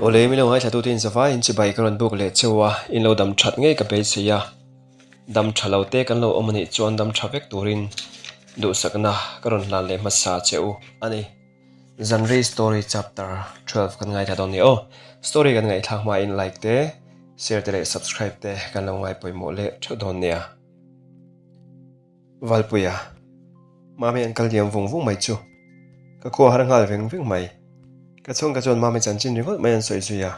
Awle mi lo ngaithla tute in zavai in chibai ka rawn buk leh cheu a, in lo dam that ngei ka beisei a, dam tha lo te kan lo awm anih chuan dam tha vek turin duhsakna ka rawn hlan leh hmasa che u a ni. Zanri story chapter 12 kan ngaithla dawn ni aw. Story kan ngaihthlak hmain like te, share te leh subscribe te kan lo ngai pawimawh leh theuh dawn nia. Valpuia, Mami an kal diam vung vung mai chu. Ka khua har nghal veng veng mai. Ka chhungka chuan Mami chanchin ringawt mai an sawi zui a.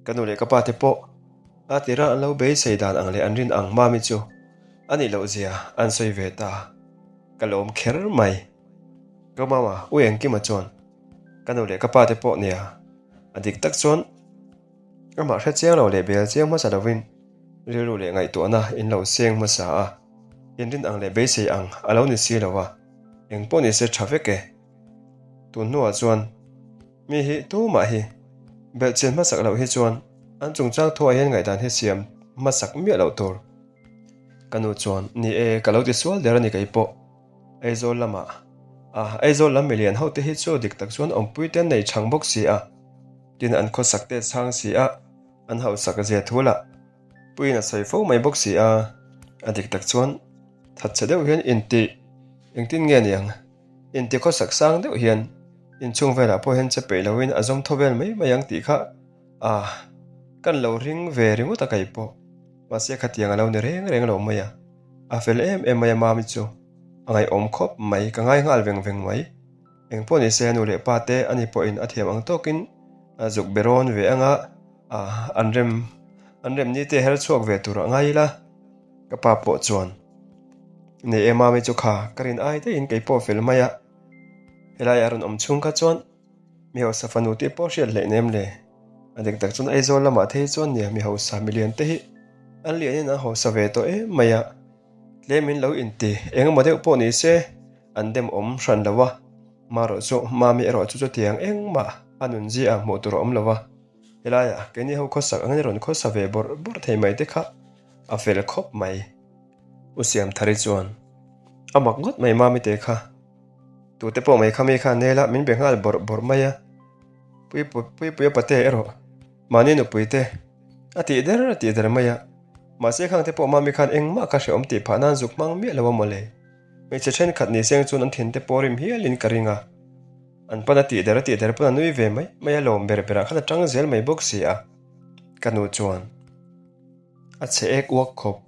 Ka nu leh ka pa te pawh a tira an lo beisei dan ang leh an rin ang Mami chu a nih loh zia an sawi ve ta. Ka lawm kher mai. Ka mama, U Engkima chuan ka nu leh ka pa te pawh nia a dik tak chuan amah hre chiang lo leh bel chiang hmasa lovin rilru leh ngaihtuahna in lo seng hmasa a, inrin ang leh beisei ang a lo ni si lo a, eng pawh ni se tha vek e. Tun hnuah chuan mi hi tumah hi belhchian hmasak loh hi chuan an chungchang thuah hian ngaihdan hi siam hmasak miah loh tur. Ka nu chuan, Ni e, ka lo ti sual der a ni kei pawh. Aizawl lamah a Aizawl lam milian ho te hi chu dik tak chuan awmpui te an nei chhang bawk si a, tin an khawsak te a chhang si a, an hausak zia thu lah puiin a sawi fo mai bawk si a, a dik tak chuan thatchhe deuh hian inti engtin nge niang inti khawsak sang deuh hian inchhung velah pawh hian che peih loin a zawm thaw vel mai mai ang tih kha a kan lo ring ve ringawt a kei pawh mahse khatiang a lo ni reng reng lo mai a. A fel em em mai a Mami chu. A ngaihawm khawp mai, ka ngai nghal veng veng mai. Eng pawh ni se a nu leh pa te ani pawhin a thiam ang tawkin a zuk be rawn ve anga an rem an rem ni te her chhuak ve tur a ngai ila. Ka pa pawh chuan Nei e Mami chu kha ka rin ai daihin kei pawh fel mai a. Helai a rawn awm chhung kha chuan Mi hausa fanu tih pawh hriat hleih nem le. A dik tak chuan Aizawl lamah te hi chuan nia mi hausa milian te hi an lianin an hausa ve tawh em mai a. Tlemin lo inti eng emaw deuh pawh ni se an dem awm hran lo a. Marawh chu Mami erawh chu chutiang engmah a nunzia ah hmuh tur a awm lo a. Helaiah keini ho khawsak angin a rawn khawsa ve bawrh bawrh thei mai te kha a fel khawp mai. U Siamthari chuan a mak ngawt mai Mami te kha. Tute pawh mai kha mi kha nel a, min be nghal bawrh bawrh mai a. Puipuia pate erawh mahni nupui te a tih der a tih der mai a. Mahse khang te pawh mami khan engmah ka hreawm tih phah nan zuk hmang miah lo a mawle. Hmeichhe thenkhat ni seng chuan an thin te pawh rim hialin ka ring a. An pan a tih der a tih der pawn a nui ve mai mai a lawm ber berah khan a tang zel mai bawk si a. Ka nu chuan a chhe ek uak khawp.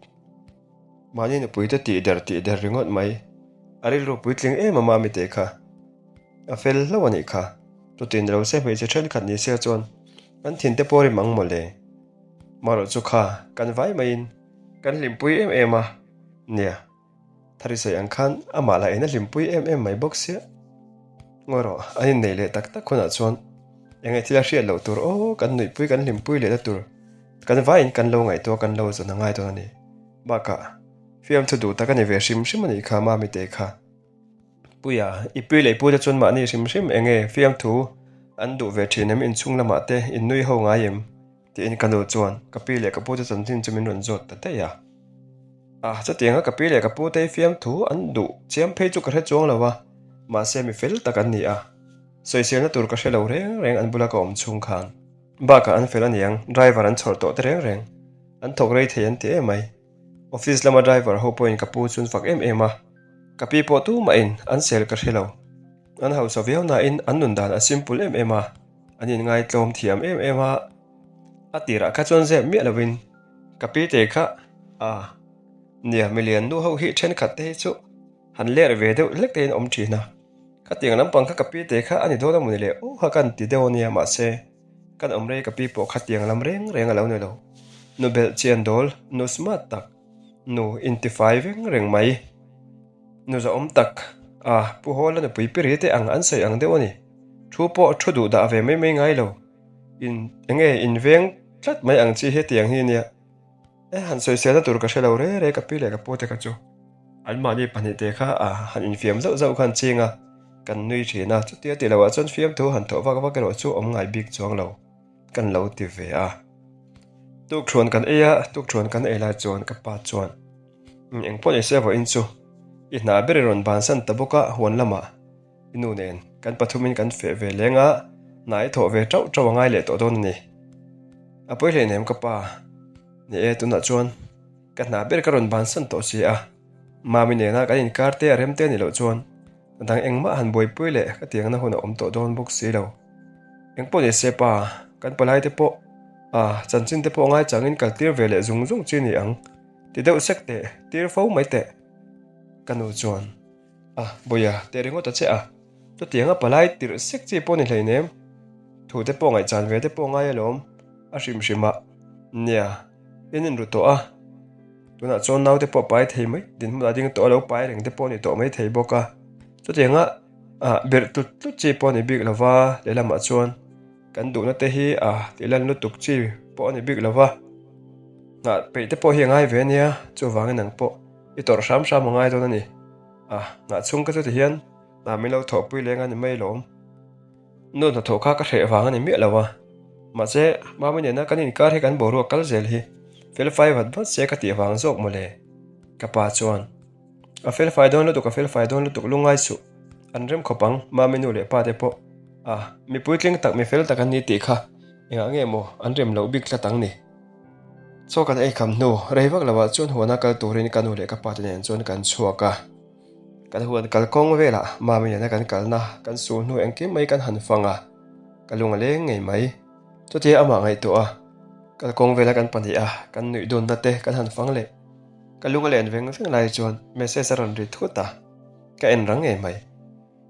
Mahni nupui te tih der tih der ringawt mai. A rilru puitling em a mami teh kha. A fel hlauh a nih kha. Chutin lo se hmeichhe thenkhat ni se chuan kan thin te pawh rim ang mawle. Marawh chu kha kan vai maiin kan hlimpui em em a. Nia, Thari sawi ang khan amah lah in a hlimpui em em mai bawk sia. Ngawi rawh, an inneih leh tak tak hunah chuan eng nge thil a hriat loh tur aw kan nuihpui kan hlimpui leh na tur kan vaiin kan lo ngaihtuah kan lo zawn a ngai dawn a ni. Bakah, fiamthu duh tak a ni ve hrim hrim a nih kha Mami te kha. Puia, i pi leh i pu te chuan mahni hrim hrim eng nge fiamthu an duh ve thin em inchhung lamah te in nui ho ngai em? Tiin ka nu chuan ka pi leh ka pu te chanchin chu min rawn zawt ta daih a. A, chutianga ka pi leh ka pu te fiamthu an duh chiam phei chu ka hre chuang lo a, mahse mi fel tak an ni a. Sawiselna tur ka hre lo reng reng an bula ka awm chhung khan. Bakah an fel aniang, driver an chhawr tawh te reng reng. An thawk rei thei an ti em mai. Office lama driver ho pawhin ka pu chu an fak em em a, ka pi pawh tumahin an sel ka hre lo. An hausa viau nain an nun dan a simple em em a, an inngai tlawm thiam em em a. A tirah kha chuan zep miah lovin ka pi te kha a nia milian nu ho hi thenkhat te hi chu han ler ve deuh hlek te hian awm thin a. Khatiang lampang kha ka pi te kha a ni dawn a mawni le aw kha kan ti deuh a nia mahse kan awm rei ka pi pawh khatiang lam reng reng a lo ni lo. Nu belh chian dawl, nu smart tak, nu intifai veng reng mai, nu zahawm tak a Pu Hawla nupui pi ri te ang an sawi ang deuh a ni. Thu pawh thu duh dah ve mai mai ngai lo. In enge inveng tlat mai ang chi hetiang hi nia. E han sawiselna tur ka hre lo re re ka pi leh ka pu te kha chu anmahni pahnihte kha a han infiam zauh zauh khan ching a, kan nui thin a, chutia tih loh ah chuan fiamthu han thawh vak vak erawh chu awm ngai bik chuang lo kan lo ti ve a. Tukthuan kan ei a, tukthuan kan ei lai chuan ka pa chuan eng pawh ni se vawiin chu i hna ber i rawn bansan ta bawk a huan lamah i nu nen kan pathumin kan feh ve leng a. Hna i thawh ve tauh tauh a ngai leh tawh dawn a ni. A pawi hleinem ka pa. Ni e, tunah chuan ka hna ber ka rawn bansan tawh si a. Mami nena kan inkar te a rem te a nih loh chuan a dang engmah han buaipui leh ka tiangna hun a awm tawh dawn bawk si lo. Engpawh ni se pa, kan palai te pawh a chanchin te pawh ngaichangin kal tir ve leh zung zung chi ni ang. Ti deuh sek teh, tir fo mai teh. Ka nu chuan, A, Bawia, teh ringawt a che a. Chutianga palai tirh sek chi pawh ni hleinem. Thu te pawh ngaihchan ve te pawh ngai alawm, a hrim hrim a. Nia, in inru tawh a. Tunah chuan naute pawh pai thei mai, dinhmun a ding tawh a lo pai reng te pawh ni tawh mai thei bawk a. Chutianga birh tlut tlut chi pawh a ni bik lo va, lehlamah chuan kan duhna te hi a tihlan lutuk chi pawh a ni bik lo va. Nghah peih te pawh hi a ngai ve a nia, chuvangin ang pawh i tawrh hram hram a ngai dawn a ni. A, nghah chhung ka chu tihian hna min lo thawhpui leng a ni mai lawm. Nu hnathawh kha ka hreh vang a ni miah lo a, mahse Mami nena kan inkar hi kan boruak kal zel hi felfai vat vat se ka tih vang zawk mawle. Ka pa chuan, A felfai dawn lutuk, a felfai dawn lutuk, lungngai suh, an rem khawp ang, Mami nu leh pa te pawh a mi puitling tak, mi fel tak an ni tih kha engah nge maw an rem loh bik tlat ang ni. Chaw kan ei kham hnu, rei vak lovah chuan huana kal turin ka nu leh ka pa te nen chuan kan chhuak a. Kan huan kalkawng velah Mami nena kan kalna kan sul hnu engkim mai kan han fang a, ka lung a leng ngei mai. Chutia amah ngaihtuah a, kalkawng vela kan pahnih a, kan nuih dunna te kan han fang leh. Ka lung a len veng veng lai chuan message a rawn ri thut a, ka en rang ngei mai.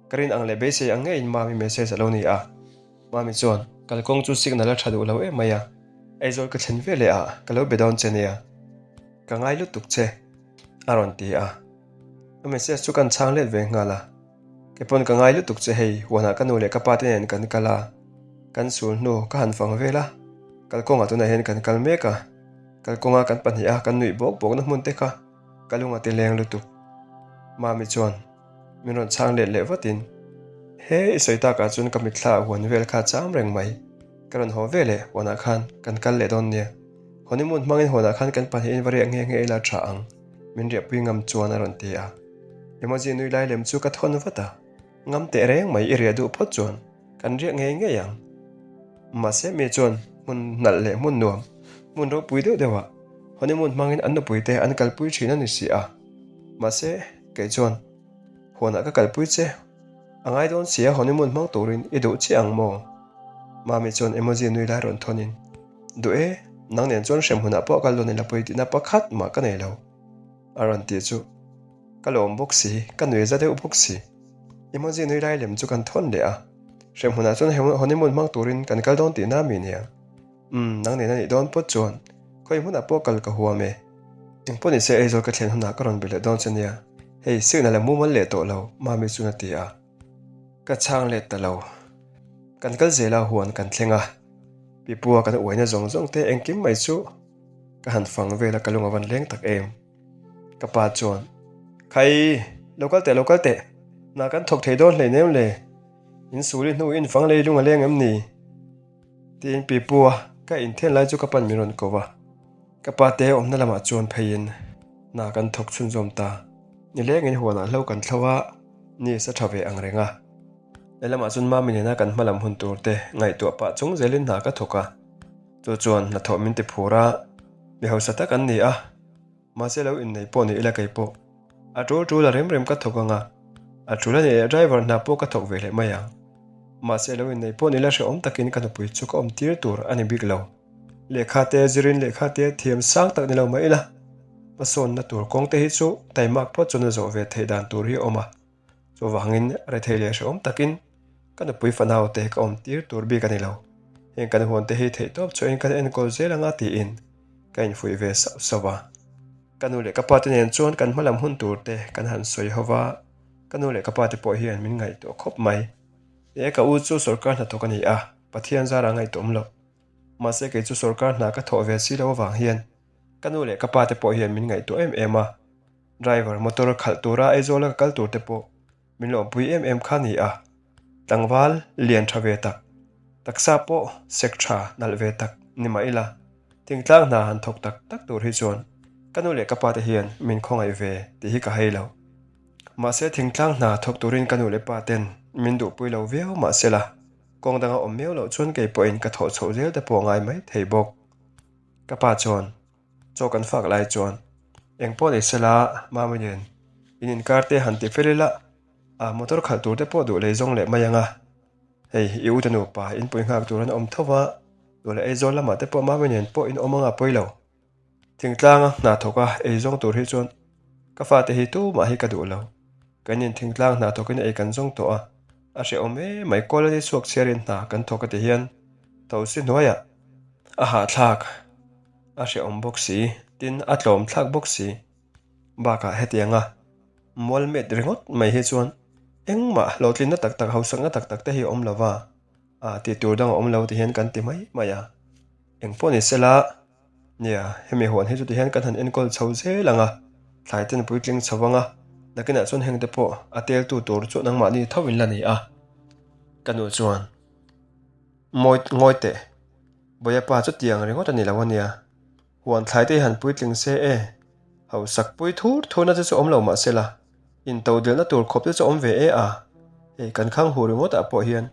Ka rin ang leh beisei ang ngeiin Mami message a lo ni a. Mami chuan, Kalkawng chu signal a tha duh lo em mai a, Aizawl ka thlen ve leh ah ka lo be dawn che nia. Ka ngai lutuk che, a rawn ti a. A message chu kan chhang let ve nghal a. Kei pawn ka ngai lutuk che hei, huanah ka nu leh ka pa te nen kan kal a, kan sul hnu ka han fang vel a, kalkawngah tunah hian kan kal mek a, kalkawnga kan pahniha kan nuih bawk bawkna hmun te kha ka lung a ti leng lutuk. Mami chuan min rawn chhang let leh vatin, He i sawi takah chuan ka mitthla ah huan vel kha a cham reng mai, ka rawn haw ve leh huanah khan kan kal leh dawn nia, honeymoon hmangin huanah khan kan pahnihin va riah nghe nghe ila tha ang. Min riahpui ngam chuan a rawn ti a. Emoji nui lai lem chu ka thawn vat a. Ngam teh reng mai i riah duh phawt chuan kan riah ngei ngei ang. Mahse mi chuan hmun nalh leh hmun nuam, hmun ropui deuh deuhah honeymoon hmangin an nupui te an kalpui thin a ni si a. Mahse kei chuan huanah ka kalpui che a ngai dawn si a honeymoon hmang turin i duh chiah ang maw? Mami chuan emoji nui lai rawn thawnin. Duh e, nang nen chuan hrem hunah pawh kal dawn ila pawi tihna pakhat mah ka nei lo, a rawn tih chu ka lawm bawk si, ka nui za deuh bawk si. Emoji nui lai lem chu kan thawn leh a, hrem hunah chuan honeymoon hmang turin kan kal dawn tihna mi nia. Umm, nang nen a nih dawn pawt chuan khawi hmunah pawh kal ka huam e. Engpawh nise Aizawl ka thlen hunah ka rawn be leh dawn che nia, hei signal a mumal leh tawh lo, Mami chuan a ti a. Ka chhang let ta lo. Kan kal zel a huan kan thleng a, Pipua kan uaina zawng zawng te engkim mai chu ka han fang vel a ka lung a van leng tak em. Ka pa chuan, Khai, lo kal teh, lo kal teh, hna kan thawk thei dawn hleinem le, in suli hnu in fang lei lung a leng em ni? Tiin Pipua ka inthen lai chu ka pan min rawn ko va. Ka pa te awmna lamah chuan pheiin hna kan thawk chhunzawm ta. Nilengin huanah hlo kan thlo a, ni sa tha ve ang reng a. Lehlamah chuan Mami nena kan hma lam hun tur te ngaihtuah pah chung zelin hna ka thawk a. Chu chuan hnathawh min ti phur a, mi hausa tak an ni a. Mahse lo innei pawh ni ila kei pawh a tul tul a rem rem ka thawk ang a, a tul a nih leh driver hna pawh ka thawk ve leh mai ang. Mahse lo innei pawh ni ila hrehawm takin ka nupui chu ka awm tir tur a ni bik lo. Lehkha te zirin lehkha te thiam sang tak ni lo mah ila, hmasawnna tur kawng te hi chu taimak phawt chuan a zawh ve theih dan tur hi a awm a. Chuvangin rethei leh hrehawm takin ka nupui fanau te ka awm tir tur bik a ni lo. Heng kan huan te hi theihtawp chhuahin kan enkawl zel anga tiin ka infuih ve sauh sauh a. Ka nu leh ka pa te nen chuan kan hma lam hun tur te kan han sawi ho va, ka nu leh ka pa te pawh hian min ngaihtuah khawp mai. He ka u chu sorkar hnathawk a ni a, Pathian zara ngaihtuahawm loh. Mahse kei chu sorkar hna ka thawh ve si lo avang hian ka nu leh ka pa te pawh hian min ngaihtuah em em a. Driver motor khalh tura Aizawla ka kal tur te pawh min lawmpui em em kha ni a. Tlangval lian tha ve tak, taksa pawh sek tha nalh ve tak ni mah ila, thingtlang hna han thawk tak tak tur hi chuan ka nu leh ka pa te hian min khawngaih ve tih hi ka hei lo. Mahse thingtlang hna thawk turin ka nu leh pa ten min duhpui lo viau mahsela. Kawng danga awm miau loh chuan kei pawhin ka thawh chhoh zel te pawh ngai mai thei bawk. Ka pa chuan chaw kan fak lai chuan eng pawh ni sela Mami nen in inkar te han ti fel ila a motor khalh tur te pawh duh lei zawng leh mai ang a. Hei i ute nupa inpui nghak tur an awm tho va, duh leh Aizawl lamah te pawh Mami nen pawh in awm anga pawi lo. Thingtlanga hna thawk a ei zawng tur hi chuan ka fate hi tumah hi ka duh lo. Kan in thingtlang hna thawkin ei kan zawng tawh a, a hrehawm em mai Colony chhuak chhiarin hna kan thawk a ti hian thosi hnuaiah a hahthlak a hrehawm bawk si, tin a tlawm thlak bawk si. Bakah hetianga mual met ringawt mai hi chuan engmah hlawhtlinna tak tak hausakna tak tak te hi a awm lo va, ah tih tur dang a awm lo ti hian kan ti mai mai a. Engpawh ni sela. Nia, hemi huan hi chuti hian kan han enkawl chho zel ang a, thlai ten puitling chho ang a, nakinah chuan hengte pawh a teltu tur chu nangmahni tho in la ni a. Ka nu chuan, Mawi ngawi teh, Bawia pa chu tiang ringawt a ni lo a nia, huan thlai te hi han puitling se e, hausak pui thur thurna te chu awm lo mah sela, intodelhna tur khawp te chu awm ve e a, hei kan khang hu ringawtah pawh hian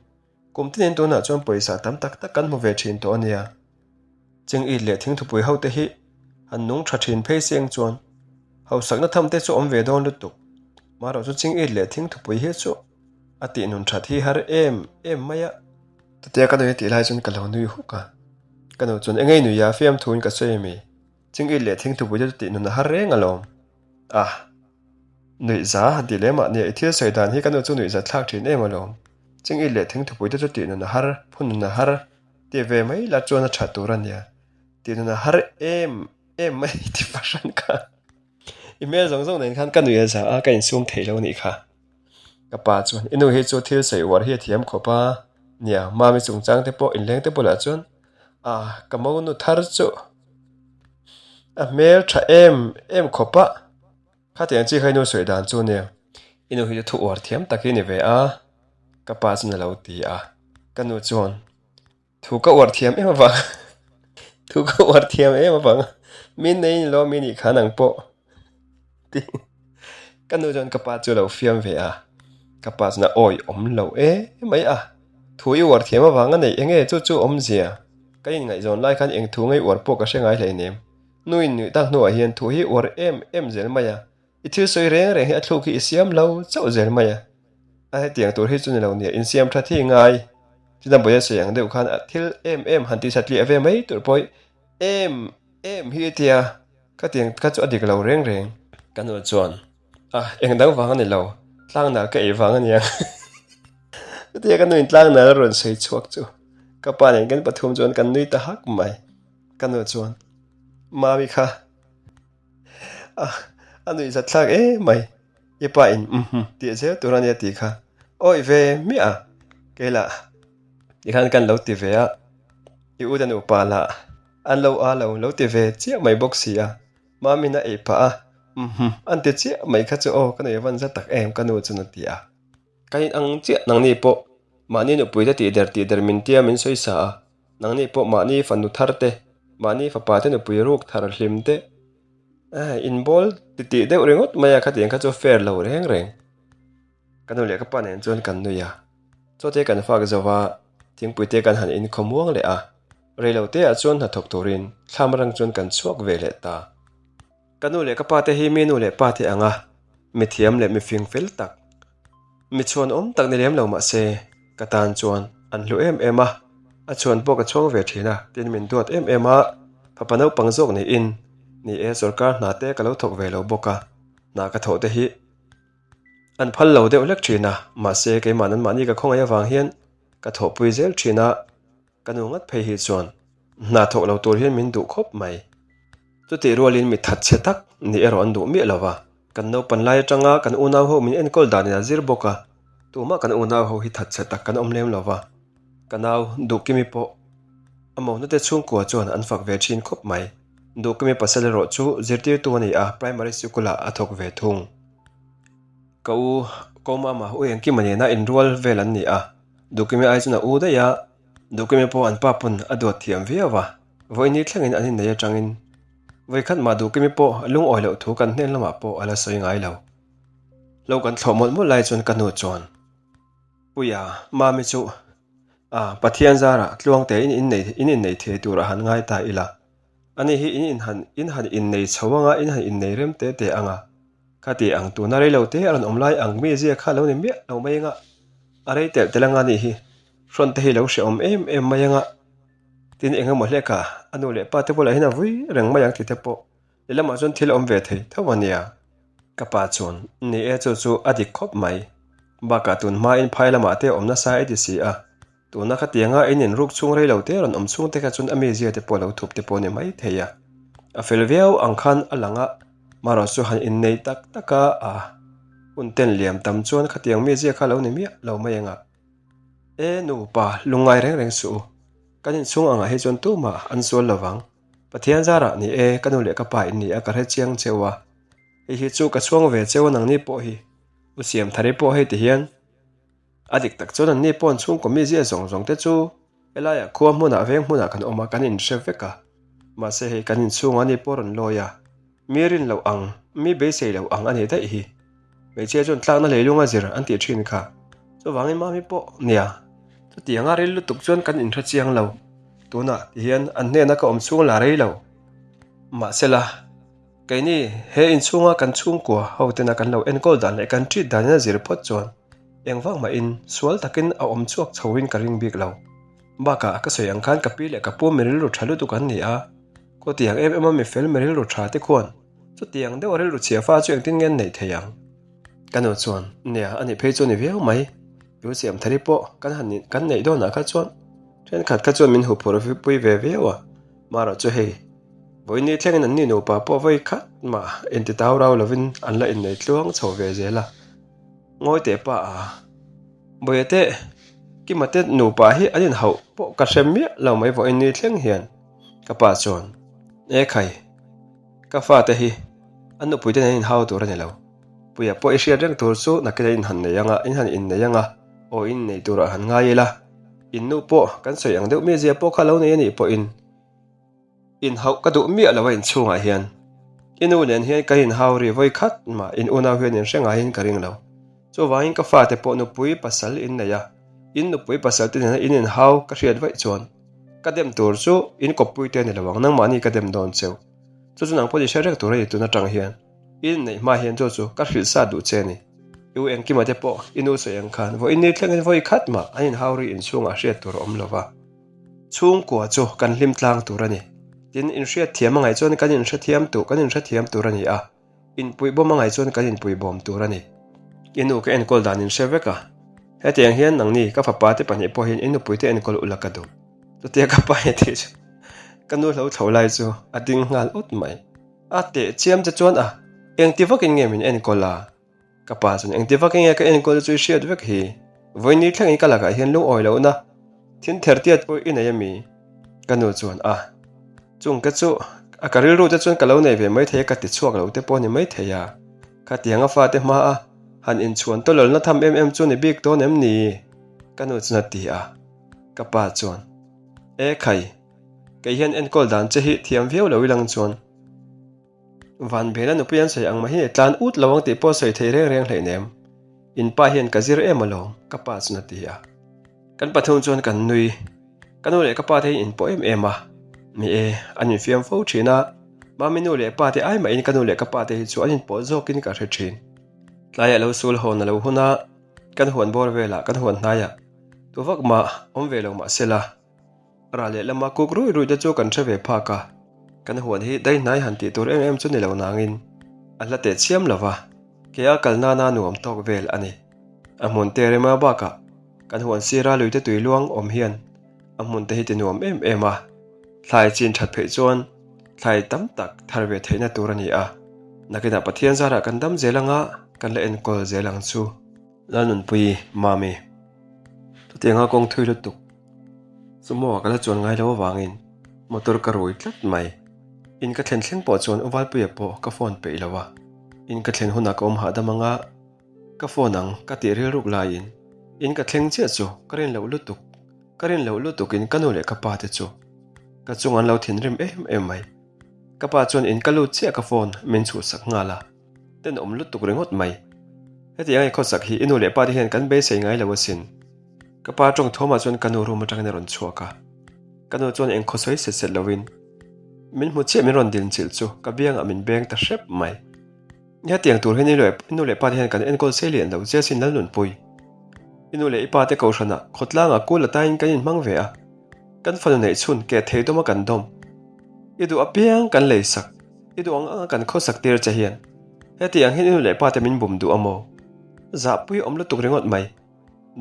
Kum tinin tunah chuan pawisa tam tak tak kan hmu ve thin tawh a nia. Ching it leh thingthupui ho te hi han nung tha thin phei seng chuan hausakna tham te chu awm ve dawn lutuk. Marawh chu ching it leh thingthupui hi chu a tih nun that hi har em em mai a. Chutia ka nui a tih lai chuan ka lo nui huk a. Ka nu chuan engei nui a fiamthuin ka sawi ami? Ching it leh thingthupui te chu tih nun a har reng alawm. Ah. Nuihza han tih leh mah nia i thil sawi dan hi ka nu chu nuihza thlak thin em alawm. Ching it leh thingthupui te chu tih nun a har, phun nun a har tih ve mai la chuan a tha tur a nia. Tih nun a har em em mai ti fahran kha. I hmel zawng zawng nen khan ka nuih a za a, ka insum theih lo anih kha. Ka pa chuan i nu hi chu thil sawi uar hi a thiam khawp a, nia mami chungchang te pawh inleng te bulah chuan ah ka mo nu thar chu a hmel tha em em khawp a. Khatiang chi kha i nu sawi dan chu nia, i nu hi chu thu uar thiam tak hi ni ve a, ka pa chuan a lo ti a, ka nu chuan thu ka uar thiam em avang thu ka uar thiam em avang min nei ni lo mi nih khan ang pawh ti ka nu chuan ka pa chu a lo fiam ve a, ka pa chuan a awi awm lo e mai a, thu i uar thiam avang a neih enge chu chu awmzia ka inngaihzawn lai khan eng thu ngei uar pawh ka hre ngai hleinem. Nuin nuih tak hnuah hian thu hi uar em em zel mai a, i thil sawi reng reng hi a thluk hi i siam lo chauh zel mai a. A hetiang tur hi chu ni lo nia, insiam that hi ngai. China Boya sawi ang deuh khan a thil em em han ti satliah ve mai tur pawh hi em em hi a tia, khatiang kha chu a dik lo reng reng. Ka nu chuan, A, eng dang vang a ni lo, tlangnal ka ei vang a nia. Chutia ka nuin tlangnal a rawn sawi chhuak chu ka pa nen kan pathum chuan kan nui ta hak mai. Ka nu chuan, Mami kha a a nuih zat thlak em mai, i pa in umm tih zel tur a nia tih kha awih ve miah a, kei lah tikhan kan lo ti ve a, i u te nupa lah an lo a lo lo ti ve chiah mai bawk si a, Mami'n a ei pah a, umm an ti chiah mai kha chu aw ka nuih van za tak em ka nu chuan a ti a. Ka in ang chiah nangni pawh mahni nupui te tih der tih der min tia min sawi sa a, nangni pawh mahni fanu thar te, mahni fapa te nupui ruk thar hlim te eh in bawl ti tih deuh ringawt mai a khatiang kha chu fair lo reng reng. Ka nu leh ka pa nen chuan kan nui a, chaw te kan fak zo va, thingpui te kan han inkhawm muang leh a, reilo te ah chuan hnathawk turin thlam rang chuan kan chhuak ve leh ta. Ka nu leh ka pa te hi mi nu leh pa te anga mi thiam leh mi fing fel tak, mi chhuan awm tak ni lem lo mah se ka tan chuan an hlu em em a, a chhuan pawh ka chhuang ve thin a tin min duat em em a, fapa naupang zawk niin ni e sorkar hna te ka lo thawk ve lo bawk a, hna ka thawh te hi an phal lo deuh hlek thin a, mahse keimah nan mahni ka khawngaih avang hian ka thawhpui zel thin a. Ka nu ngat phei hi chuan hna thawk lo tur hian min duh khawp mai. Chutih rualin mi that chhe tak nih erawh an duh miah lo va. Kan naupan lai atanga kan unau ho min enkawl danin a zir bawk a, tumah kan unau ho hi that chhe tak kan awm lem lo va. Ka nau Duhkimi pawh a mawhnate chhungkua chuan an fak ve thin khawp mai. Duhkimi pasal erawh chu zirtirtu a ni a, primary sikul-ah a thawk ve thung. Ka u Komama u Engkima nena inrual vel an ni a, Duhkimi ai chuan a u daih a, Duhkimi pawh an pa pawn a duat thiam viau a, vawiini thlengin an innei atangin vawikhat mah Duhkimi pawh a lungawi loh thu kan hnen lamah pawh a la sawi ngai lo. Lo kan thlawh mawlh mawlh lai chuan ka nu chuan, Puia, Mami chu. A, Pathian zarah tluangte in innei in innei thei tur a han ngai ta ila. Ani hi in in han in han innei chho anga in han innei rem te te anga. Khati ang tuna rei lo te a rawn awm lai ang mi zia kha lo ni miah lo mai anga. A rei telh telh anga nih hi. Hrawn te hi lo hrehawm em em mai anga. Tin eng emaw hleka a nu leh pa te bulah hian a vui reng mai ang ti te pawh lehlamah chuan thil awm ve thei tho a nia. Ka pa chuan, Ni e chu chu a dik khawp mai. Bakah tun hmain phai lamah te awm nasa i ti si a. Tuna khatianga in inruk chhung rei lo te rawn awm chhung te kha chuan a mizia te pawh lo thup te pawh a ni mai thei a. A fel viau ang khan a lang a, marawh chu han innei tak tak a, a hun ten liam tam chuan khatiang mizia kha lo ni miah lo mai ang a. E nupa, lungngai reng reng suh u. Kan inchhung angah hi chuan tumah an sual lo vang. Pathian zarah ni e, ka nu leh ka pa in ni a ka hre chiang cheu a. Hei hi chu ka chhuang ve cheu a nangni pawh hi. U Siamthari pawh hei ti hian a dik tak chuan anni paw'n chhungkaw mizia zawng zawng te chu helaiah khua hmunah veng hmunah kan awm a kan inhre vek a. Mahse hei kan inchhungah ani pawh rawn lawi a. Mi rin loh ang, mi beisei loh ang a nih daih hi. Hmeichhia chuan tlakna leilung a zir an tih thin kha. Chuvangin mami pawh nia, chutianga ril lutuk chuan kan inhre chiang lo. Tunah ti hian an hnena ka awm chhung la rei lo. Mahsela, keini he inchhunga kan chhungkua ho tena kan lo enkawl dan leh kan treat danin a zir phawt chuan engvang mahin sual takin a awm chhuak chhoin ka ring bik lo. Bakah ka sawi ang khan ka pi leh ka pu mi rilru tha lutuk an ni a. Khawtiang em em a mi fel mi rilru tha te khuan chutiang deuh a rilru chhia fa chu engtin nge an neih thei ang? Ka nu chuan, Nia, a nih phei chu a ni viau mai. Chu siam thari pawh kan han kan neih dawnah kha chuan thenkhat kha chuan min huphurh pui ve viau a. Marawh chu hei, vawiin ni thlengin an ni nupa pawh vawi khat mah inti tau rau lovin an la innei tluang chho ve zel a. Ngawi teh pa a, Bawia teh, Kima te nupa hi an inhauh pawh ka hre miah lo mai vawiin ni thleng hian. Ka pa chuan, E khai, ka fate hi an nupuite nen inhau tur a ni lo. Puia pawh i hriat reng tur chu nakin in han nei anga, in han innei anga, aw innei turah han ngai ila. In nu pawh kan sawi ang deuh mizia pawh kha lo nei a nih pawhin inhauh ka duh miah lo a inchhungah hian. I nu nen hian kan inhau ri vawi khat mah in unau hian inhre ngaiin ka ring lo. Chuvangin ka fate pawh nupui pasal innei a, in nupui pasal te nena in inhau ka hriat vaih chuan ka dem tur chu in kawppui te a ni lo ang, nangmahni ka dem dawn cheu. Chu chu nang pawh i hre reng tur a ni tun atang hian. I inneih hma hian chu chu ka hrilh sa duh che a ni. I u Engkima te pawh i nu sawi ang khan vawiin ni thlengin vawi khat mah an inhau ri inchhungah hriat tur a awm lo va. Chhungkua chu kan hlim tlang tur a ni. Tin, inhriatthiam a ngaih chuan kan inhrethiam tur kan inhrethiam tur a ni a. Inpuihbawm a ngaih chuan kan inpuihbawm tur a ni. I nu ka enkawl dan in hre vek a. Hetiang hian nangni ka fapa te pahnih pawhin in nupui te enkawl ula ka duh. Chutia ka pa hi tih chu ka nu hlo thlo lai chu a ding nghal ut mai. A teh chiam che chuan a engti vakin nge min enkawl a? Ka pa chuan engti vakin nge ka enkawl chu i hriat vek hi. Vawiin thlengin ka lakah hian lungawi lohna thin ther tiat pawh i nei a mi? Ka nu chuan a chung te chu a ka rilru te chuan ka lo nei ve mai thei a ka ti chhuak lo te pawh a ni mai thei a. Khatiang a fate hma a han inchhuan tawlawlna tham em em chu ni bik dawn em ni? Ka nu chuan a ti a. Ka pa chuan E khai, kei hian enkawl dan che hi thiam viau lo ilang chuan Vanbela nupui an sawi ang mah hi tlan ut lo ang tih pawh sawi thei reng reng hleinem. In pa hian ka zir em alawm, ka pa chuan a ti a. Kan pathum chuan kan nui. Ka nu leh ka pa te hi in pawh em em a. Ni e, an infiam fo thin a. Mami nu leh pa te ai mahin ka nu leh ka pa te hi chu an inpawh zawkin ka hre thin. Tlaiah lo sul hawn a lo hun a, kan huan bawr velah kan huan hnaiah tu vak mah awm ve lo mah sela. Rah leh lama kuk rui rui te chu kan hre ve phak a, kan huan hi dai hnai han tih tur em em chu ni lo nangin a hla teh chiam lo va, ke a kal nana nuam tawk vel a ni. A hmun te rema bakah kan huan sira lui te tui luang awm hian a hmun te hi ti nuam em em a, thlai chin that pheih chuan thlai tam tak thar ve theihna tur a ni a, nakinah Pathian zarah kan dam zel anga kan la enkawl zel ang chu. Lalnunpui Mami, chutianga kawng thui lutuk Sumo ah ka la chuan ngai lo avangin motor ka rui tlat mai. In ka thlen thleng pawh chuan Uvalpuia pawh ka phone peih lo a, in ka thlen hunah ka awm hahdam anga ka phone ang ka tih rilruk laiin in ka thleng chiah chu ka rin loh lutuk, ka rin loh lutukin ka nu leh ka pa te chu ka chung an lo thinrim em em mai. Ka pa chuan in ka lut chiah ka phone min chhuhsak nghal a. Tenawm lutuk ringawt mai. Hetiang i khawsak hi i nu leh pa te hian kan beisei ngai lo asin. Ka pa tawng thawmah chuan ka nu room atangin a rawn chhuak a, ka nu chuan eng khaw sawi set set lovin min hmu chiah min rawn din chilh chu ka biangah min beng ta hrep mai. Hetiang tur hian i nu leh pa te hian kan enkawl sei lian lo che asin Lalnunpui. I nu leh i pa te kohhranah khawtlangah kul atain kan inhmang ve a, kan fanu neih chhun keh thei dawma kan dawm. I duh apiang kan lei sak, i duh ang anga kan khawsak tir che hian hetiang hian i nu leh pa te min bum duh a maw? Zahpui awm lutuk ringawt mai.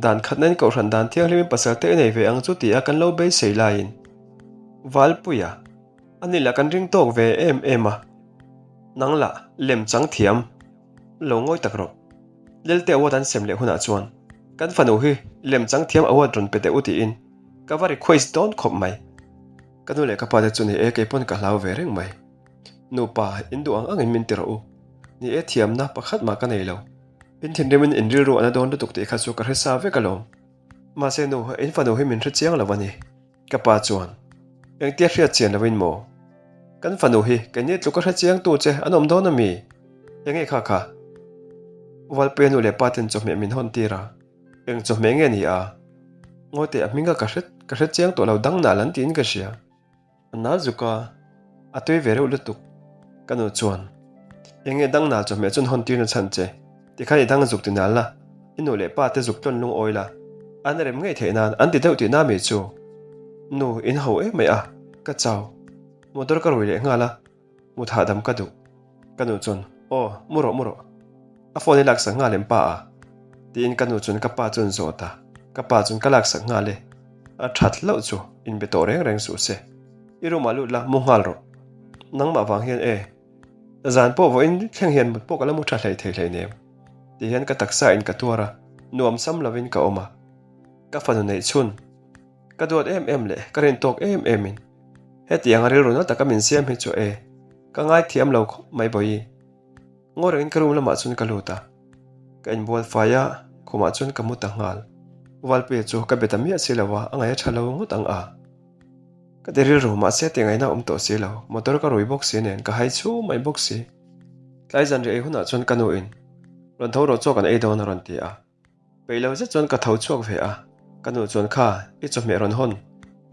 Dan khatna in kohhran dan thianghlimin pasal te i nei ve ang chu ti a kan lo beisei laiin Valpuia a ni lah kan ring tawk ve em em a, nang lah lem chang thiam lo ngawi tak rawh. Lelte award an sem leh hunah chuan kan fanu hi lem chang thiam award rawn pe teh u tiin ka va request dawn khawp mai. Ka nu leh ka pa te chu ni e kei pawn ka hlau ve reng mai. Nupa in duh ang angin min ti rawh u. Ni e thiamna pakhat mah ka nei lo. In thinrimin in rilru a na dawn lutuk tih kha chu ka hre sa vek alawm. Mahse nu, in fanu hi min hre chiang lo a ni. Ka pa chuan, Engtia hriat chian loin maw? Kan fanu hi keini tluk a hre chiang tu che an awm dawn a mi? Enge kha kha? Valpuia nu leh pa ten chawhmeh min hawn tir a, eng chawhmeh nge ni a? Ngawite a hminga ka hre ka hre chiang tawh lo dang nal an tiin ka hria. A nal zuk a, a tui ve reuh lutuk. Ka nu chuan, Enge dang nal chawhmeh chuan hawn tir na chhan che? Tikhan i dang zuk ti nal la, i nu leh pa te zuk tlawn lungawi la, an rem ngei theih nan an ti deuh tihna mi chu? Nu, in ho em mai a, ka chau. Motor ka rui leh nghal a, mut hahdam ka duh. Ka nu chuan, Aw, mu rawh, mu rawh. A phone i laksak nghal em pa a? Tiin ka nu chuan ka pa chuan zawt a, ka pa chuan ka laksak nghal e. A that hlauh chu inbe tawh reng reng suh se. I room ah lut la, mu nghal rawh. Nangmah vang hian e. Zan pawh vawiin thleng hian mut pawh ka la mu tha hlei thei hleinem. Ti hian ka taksa in ka tuar a, nuam sam lovin ka awm a. Ka fanu neih chhun, ka duat em em leh ka rin tawk em em in hetiang a rilru na taka min siam hi chu e, ka ngaithiam lo khawp mai bawi. Ngaw rengin ka room lamah chuan ka lut a, ka inbual fai a, khumah chuan ka mu ta nghal. Valpuia chu ka be ta miah si lo a, a ngaih a tha lo ngawt ang a. Ka ti rilru mahse ti ngaihna a awm tawh si lo, motor ka rui bawk si nen ka hai chhu mai bawk si. Tlai zan rih ei hunah chuan ka nu in rawn tho rawh chaw kan ei dawn a rawn ti a. Peih lo zet chuan ka tho chhuak ve a, ka nu chuan kha i chawhmeh rawn hawn,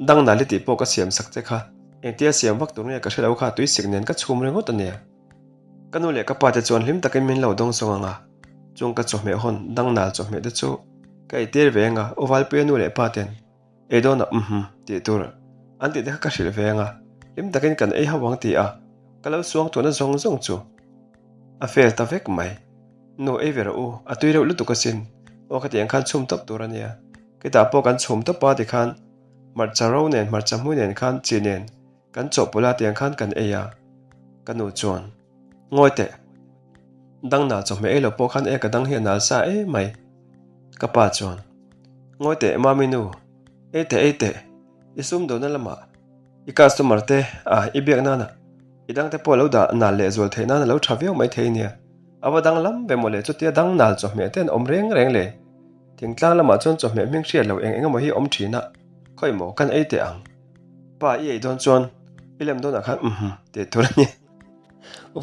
dang nal i tih pawh ka siam sak che kha, engtia siam vak tur nge ka hre lo kha tuisik nen ka chhum ringawt a nia. Ka nu leh ka pa te chuan hlim takin min lo dawng sawng ang a, chung ka chawhmeh hawn dang nal chawhmeh te chu ka eitir ve ang a, U Valpuia nu leh pa ten ei dawnah umm tih tur an tih te kha ka hrilh ve ang a, hlim takin kan ei ho ang ti a, ka lo suang tuna zawng zawng chu a fail ta vek mai. Nu ei ve rawh u, a tui reuh lutuk asin, aw ka tiang khan chhum tawp tur a nia, kitah pawh kan chhum tawp a tikhan hmarcha ro nen hmarcha hmui nen khan chi nen kan chawhpawlh a tiang khan kan ei a, ka nu chuan Ngawi teh, dang nal chawhmeh ei lo pawh khan e ka dang hi a nal sa em mai, ka pa chuan Ngawi teh mami nu, ei teh ei teh, i sumdawnna lamah i customer te a i biak nana i dangte pawh lo dah nal leh zual theih nan a lo tha viau mai thei nia. A va danglam ve mawle chutia dang nal chawhmeh te an awm reng reng le. Thingtlang lamah chuan chawhmeh hming hriat lo eng eng emaw hi a awm thin a, khawi maw kan ei teh ang. Pa i ei dawn chuan i lem dawnah khan umm tih tur a nia.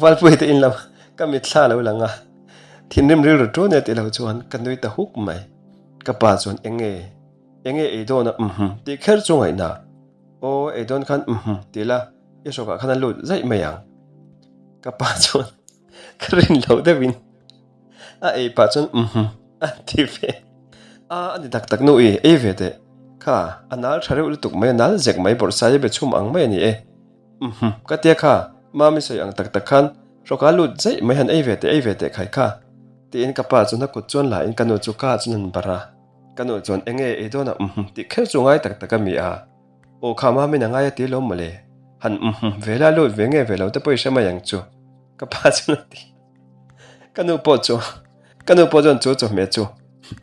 Valpuii te in lam ka mitthla lo lang a, thinrim rilru ṭun e tih lo chuan ka nui ta huk mai. Ka pa chuan eng nge eng nge ei dawn a umm tih kher chu ngaihna. Aw ei dawn khan umm tih la i hrawkah khan a lut zaih mai ang. Ka pa chuan. Ka rin loh deuhin a ei pah chuan umm a ti ve a, a ni tak tak nu i ei ve teh kha a nal tha reuh lutuk mai a nal zek mai bawrhsai a be chhum ang mai a ni e umm ka tia kha mami sawi ang tak tak khan hrawka lut zaih mai han ei ve teh ei ve teh khai kha tiin ka pa chuan a kut chuan la in ka nu chu ka chuan han barh a ka nu chuan enge ei dawn a umm tih kher chu ngai tak tak a mi a. Aw kha mah min a ngai a ti lawm mawle, han umm ve la lut ve nge ve lo te pawh i hre mai ang chu ka pa chuan a ti. Ka nu pawh chu ka nu pawh chuan chu chawhmeh chu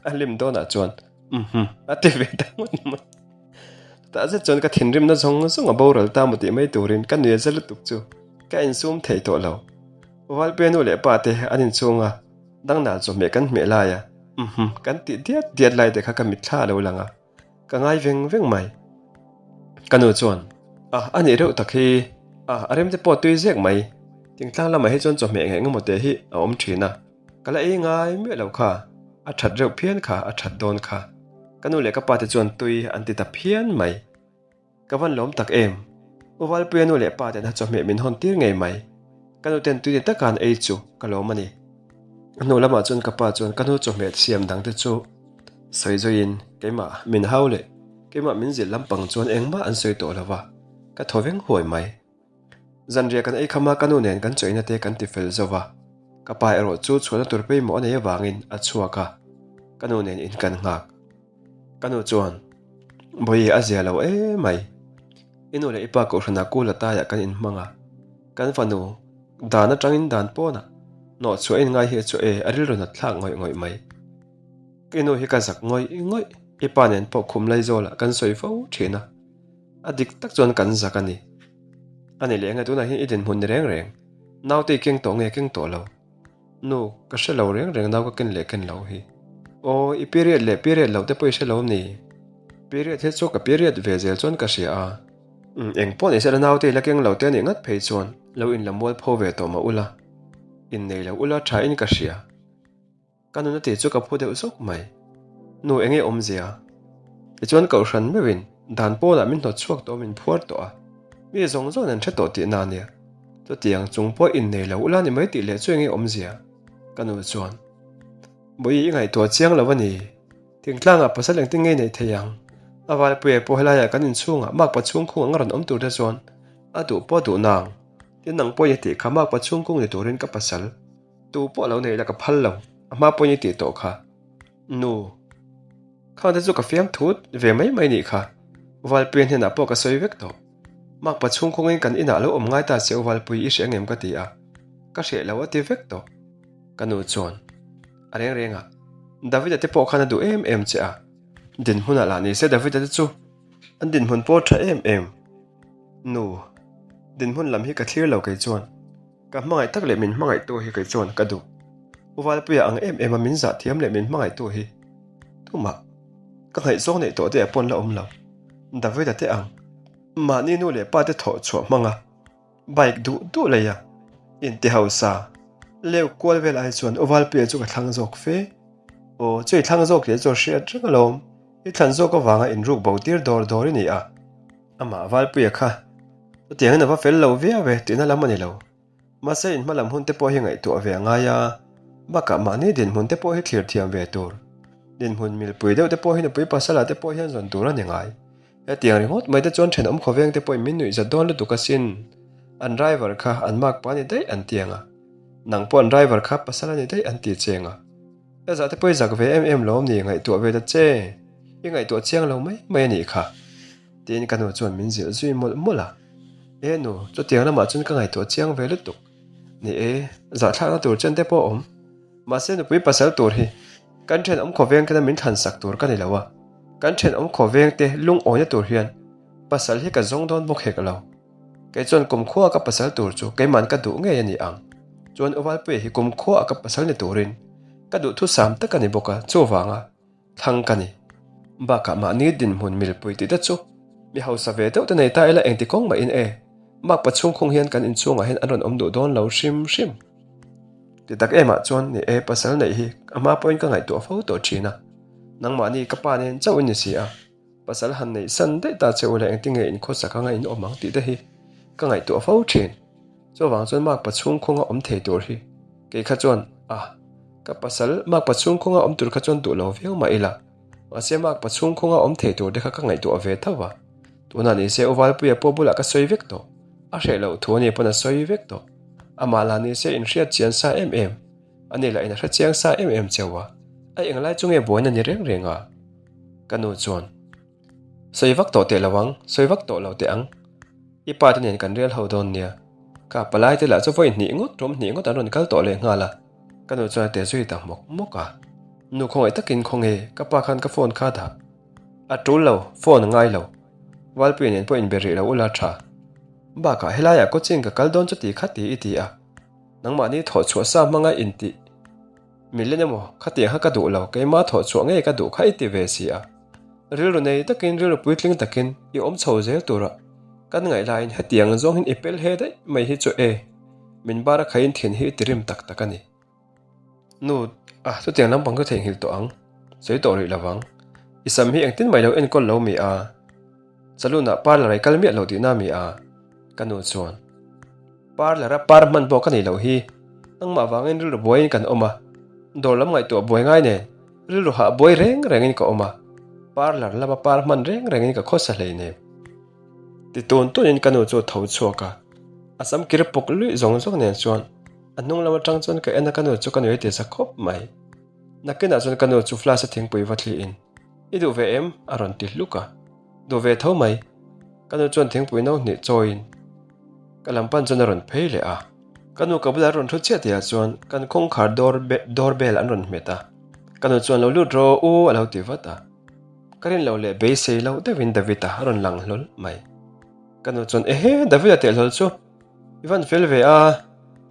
a hlim dawnah chuan umm a ti ve ta ngawt mai. Chutah zet chuan ka thinrimna zawng zawng a boral ta maw tih mai turin ka nui a za lutuk chu ka insum thei tawh lo. Valpuia nu leh pa te an inchhung a, dangnal chawhmeh kan hmeh lai a umm kan tih diat diat lai te kha ka mitthla a lo lang a. Ka ngai veng veng mai. Ka nu chuan, A, a nih reuh tak hi. A, a remte pawh tui zek mai. Thingtlang lamah hi chuan chawhmeh ngei engemaw te hi a awm thin a. Ka la ei ngai miah lo kha. A that reuh phian kha, a that dawn kha. Ka nu leh ka pa te chuan tui an ti ta phian mai. Ka van lawm tak em? U Valpuia nu leh pa ten a chawhmeh min hawn tir ngei mai. Ka nu ten tui ni taka an ei chu ka lawm a ni. A hnu lamah chuan ka pa chuan ka nu chawhmeh siam dang te chu sawi zawiin keimah min hau leh keimah min zilh lampang chuan engmah an sawi tawh lo va, ka thaw veng huai mai. Zanriah kan ei kham a, ka nu nen kan chawihna te kan ti fel zo va. Ka pa erawh chu chhuahna tur pawimawh a nei avangin a chhuak a, ka nu nen in kan nghak. Ka nu chuan, Bawihi a zia lo em mai. I nu leh i pa kohhranah kul a taiah kan inhmang a, kan fanu dan atangin dan pawnah hnawhchhuah in ngai hi chu e a rilru nat thlak ngawih ngawih mai. Ka nu hi ka zak ngawih ngawih, i pa nen pawh khum Laizawlah kan sawi fo thin a. A dik tak chuan kan zak a ni. A ni leh enge tunah hian i dinhmun ni reng reng. Naute i keng tawh nge keng tawh lo? Nu, ka hre lo reng reng nau ka ken leh ken lo hi. Aw, i period leh period loh te pawh i hre lo ni? Period hi chu ka period ve zel chuan ka hria a. Umm, eng pawh ni sela naute i la keng lo te a nih ngat phei chuan lo inla mual pho ve tawh mah ula. Innei lo ula tha in ka hria. Ka nuna tih chu ka phu deuh zawk mai. Nu enge awmzia? Tichuan kohhran meuhin dan pawnah min hnawt chhuak tawh min phuar tawh a, mi zawng zawng an hre tawh tihna a nia. Chutiang chung pawh innei lo ula ni mai tih leh chu enge awmzia? Ka nu chuan, Bawihi i ngaihtuah chiang lo a ni. Thingtlangah pasal engtin ngei nei thei ang? A valpuia pawh helaiah kan inchhungah makpa chhungkhung ang rawn awm tur te chuan a duh pawh a duh nang. Tin nang pawhin a tih kha makpa chhungkhung ni turin ka pasal Tu pawh lo nei la ka phal lo, a hma pawhin i tih tawh kha. Nu, khang te chu ka fiam thut ve mai mai nih kha. Valpuia hnenah pawh ka sawi vek tawh. Makpa chhung khawngin kan inah lo awm ngai ta che u Valpui i hreh ngem ka ti a, ka hreh lo a ti vek tawh. Ka nu chuan a reng reng a, Davida te pawh khan a duh em em che a, dinhmunah lah ni se Davida te chu an dinhmun pawh tha em em. Nu, dinhmun lam hi ka thlir lo kei chuan. Ka hmangaih tak leh min hmangaihtu hi kei chuan ka duh. U Valpuia ang em em a min zah thiam leh min hmangaihtu hi tumah ka ngaihzawng neih tawh te ah pawn la awm lo. Davida te ang mahni nu leh pa te thawh chhuah hmanga bike duh duh lei a inti hausa leu kual vel ai chuan U Valpuia chu ka thlang zawk fe. Aw chu i thlang zawk leh chu a hriat reng alawm. I thlan zawk avanga inruk bo tir dawr dawr i ni a. Amah Valpuia kha chutiangin a va fel lo viau e tihna lam a ni lo. Mahse in hmalam hun te pawh hi ngaihtuah ve a ngai a, bakah mahni dinhmun te pawh hi thlir thiam ve tur. Dinhmun milpui deuh te pawh hi nupui pasala te pawh hian zawn tur a ni ngai. Hetiang ringawt mai te chuan thenawm khawveng te pawhin min nuihzat dawn lutuk asin. An driver kha an mark pa a ni daih an ti ang a, nang pawh an driver kha pasal a ni daih an ti cheng a. Ka zah te pawh i zak ve em em lo ni ngaihtuah ve ta che, i ngaihtuah chiang lo mai mai a nih kha. Tiin ka nu chuan min zilh zui mawlh mawlh a. E nu, chutiang lamah chuan ka ngaihtuah chiang ve lutuk. Ni e, zahthlakna tur chen te pawh a awm. Mahse nupui pasal tur hi kan thenawm khawveng tena min thlan sak tur ka ni lo a, kan thenawm khawveng te lungawina tur hian pasal hi ka zawng dawn bawk hek lo. Kei chuan kumkhua ka pasal tur chu keiman ka duh ngei a ni ang. Chuan U Valpuia hi kumkhua ka pasal ni turin ka duh thusam tak a ni bawk a, chuvanga thlang ka ni. Bakah mahni dinhmun milpui tih te chu mi hausa ve deuh te nei ta ila engti kawng mahin e, makpa chhungkhung hian kan inchhungah hian an rawn awm duh dawn lo hrim hrim. Ti tak emah chuan ni e, pasal neih hi a hma pawhin ka ngaihtuah fo tawh thin a, nangmahni ka pa nen chauh in ni si a. Pasal han neih san daih ta che u leh engtinge in khawsak anga in awm ang tih te hi ka ngaihtuah fo thin. Chuvang chuan makpa chhungkhawnga awm thei tur hi kei kha chuan a ka pasal makpa chhungkhawnga awm tur kha chuan duh lo viau mah ila mahse makpa chhungkhawnga awm thei tur te kha ka ngaihtuah ve tho a. Tunah ni se U Valpuia pawh bulah ka sawi vek tawh. A hreh loh thu ani pawn a sawi vek tawh. Amah lah ni se inhriat chian sa em em. Ani lah in a hre chiang sa em em cheu a. A englai chu nge buaina ni reng reng a? Ka nu chuan, Sawi vak tawh teh lo ang, sawi vak tawh lo teh ang. I pa te nen kan rel ho dawn nia. Ka palai te lah chu vawi hnih ngawt, rawm hnih ngawt an rawn kal tawh leh nghal a. Ka nu chuan a teh zui ta hmawk hmawk a. Nu khawngaih takin khawnge ka pa khan ka phone kha dah. A tul lo, phone a ngai lo. Valpuia nen pawh inbe rih lo ula tha. Bakah helaiah coaching ka kal dawn chuti kha ti i ti a. Nangmahni thawh chhuah sa hmanga intih. Milen emaw, khatiang kha ka duh lo, keimah thawh chhuah ngei ka duh kha i ti ve si a. Rilru nei takin, rilru puitling takin i awm chho zel tura kan ngaih laiin hetiang zawng hian i pel he daih mai hi chu e, min bar a khaiin thin hi i ti rim tak tak a ni. Nu, ah, chutiang lampang chu theihnghilh tawh ang, sawi tawh rih lovang. I sam hi engtin mai lo enkawl lo mi a? Salon-ah parlour i kal miah lo tihna mi a? Ka nu chuan, Parlour-a par hman pawh ka nei loh hi. Nangmah vangin rilru buaiin kan awm a, dawr lam ngaihtuah buai ngai nen rilru hah buai reng rengin ka awm a, parlour lama par hman reng rengin ka khawsa hleinem. Ti tun tunin ka nu chu a tho chhuak a, a sam kir pawk luih zawng zawng nen chuan a hnung lam atang chuan ka en a ka nu chu ka nui ti za khawp mai. Nakinah chuan ka nu chu flask a thingpui va thliin, I duh ve em? a rawn ti hluk a, Duh ve tho mai. Ka nu chuan thingpui no hnih chawiin ka lam pan chuan a rawn phei leh a. Ka nu ka bulah a rawn thu chiah tihah chuan kan kawngkhar door door bell an rawn hmet a, ka nu chuan lo lut rawh u a lo ti vat a. Ka rin loh leh beisei loh deuhin David-a a rawn lang hlawl mai. Ka nu chuan ehe David-a teh hlawl chu i van fel ve a,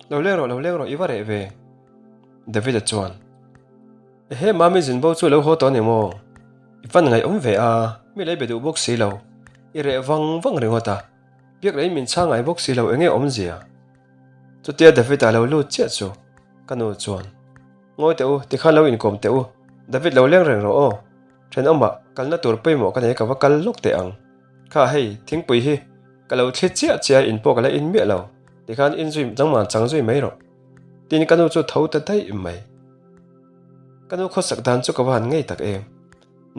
lo leng rawh lo leng rawh i va reh ve. David-a chuan ehe mami zin bo chu lo haw tawh a ni maw? I van ngaihawm ve a, mi lei be duh bawk si lo, i reh vang vang ringawt a, biak lei min chhang ngai bawk si lo enge awmzia? Chutia David-a lo lut chiah chu ka nu chuan Ngawi teh u, tikhan lo inkawm teh u, David lo leng reng rawh aw, thenawmah kalna tur pawimawh ka nei ka va kal lawk teh ang. Kha hei, thingpui hi ka lo thli chiah chiah a in pawh ka la in miah lo, tikhan in zui nangmah chang zui mai rawh. Tin ka nu chu tho ta daih mai. Ka nu khawsak dan chu ka va han ngei tak em.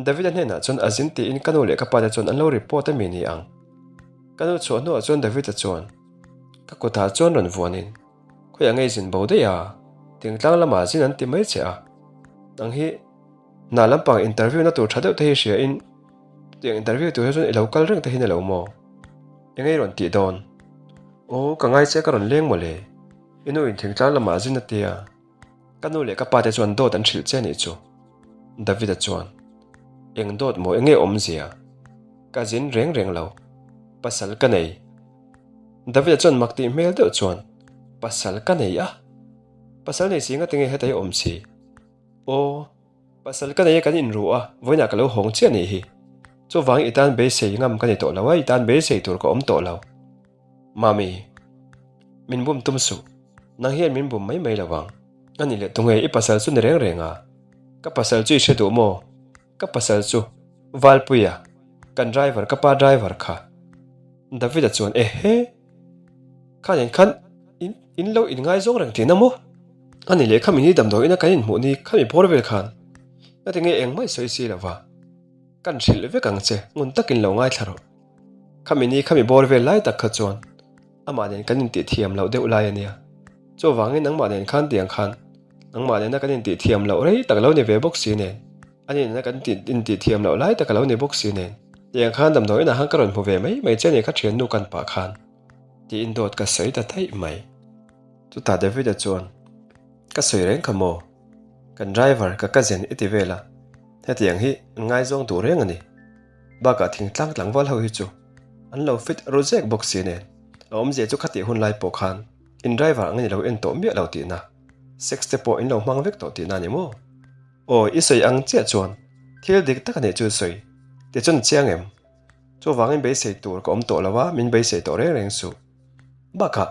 David-a hnenah chuan a zin tiin ka nu leh ka pa te chuan an lo report a mi ni ang. Ka nu chhuah hnuah chuan David-a chuan ka kutah chuan rawn vuanin Khawiah ngei zin bo daih a, thingtlang lamah zin an ti mai che a. Nang hi hna lampang interview na tur tha deuh te hi hria in chutiang interview tur hi chuan i lo kal reng te hi ni lo maw? Engei rawn tih dawn? Aw ka ngai che ka rawn leng mawle, i nu in thingtlang lamah zin a tia. Ka nu leh ka pa te chuan dawt an hrilh che anih chu. David-a chuan, Eng dawt maw enge awmzia? Ka zin reng reng lo. Pasal ka nei. David-a chuan mak tih hmel deuh chuan, Pasal ka nei a? Pasal nei si nga tinge heta hi awm si? Aw, pasal ka nei a kan inru a, vawiinah ka lo hawng chiah anih hi. Chuvangin i tan beisei ngam ka ni tawh lo a, i tan beisei tur ka awm tawh lo. Mami, min bum tum suh. Nang hian min bum mai mai lo vang. A nih leh tunge i pasal chu ni reng reng a? Ka pasal chu i hre duh maw? Ka pasal chu Valpuia, kan driver, ka pa driver kha. David-a chuan, Ehe! Khan in khan in in lo inngaizawng reng tihna maw? A nih leh khami ni damdawiina kan inhmuh ni khami bawr vel khan ngatinge engmah i sawi si lo va? Kan hrilh vek ang che, ngun takin lo ngaithla rawh. Khami ni khami bawr vel lai tak kha chuan amah nen kan intih thiam loh deuh lai a nia. Chuvangin nangmah nen khan tiang khan nangmah nena kan intih thiam loh rei tak lo ni ve bawk si nen, ani nena kan intih thiam loh lai tak a lo ni bawk si nen, tiang khan damdawi inah khan ka rawn hmu ve mai mai che a ni kha thiannu kan pah khan tiin dawt ka sawi ta daih mai. Chutah David-a chuan, Ka sawi reng kha maw? Kan driver ka cousin i ti vel a, hetiang hi ngaizawng duh reng a ni. Bakah thingtlang tlangval ho hi chu an lo fit ru zek bawk si nen, a awmzia chu khatih hun lai pawh khan in driver ang in lo en tawh miah lo tihna, sex te pawh in lo hmang vek tawh tihna a ni maw? Aw, i sawi ang chiah chuan thil dik tak a nih chu sawi ti chuan a chiang em? Chuvangin beisei tur ka awm tawh lo a, min beisei tawh reng reng suh. Bakah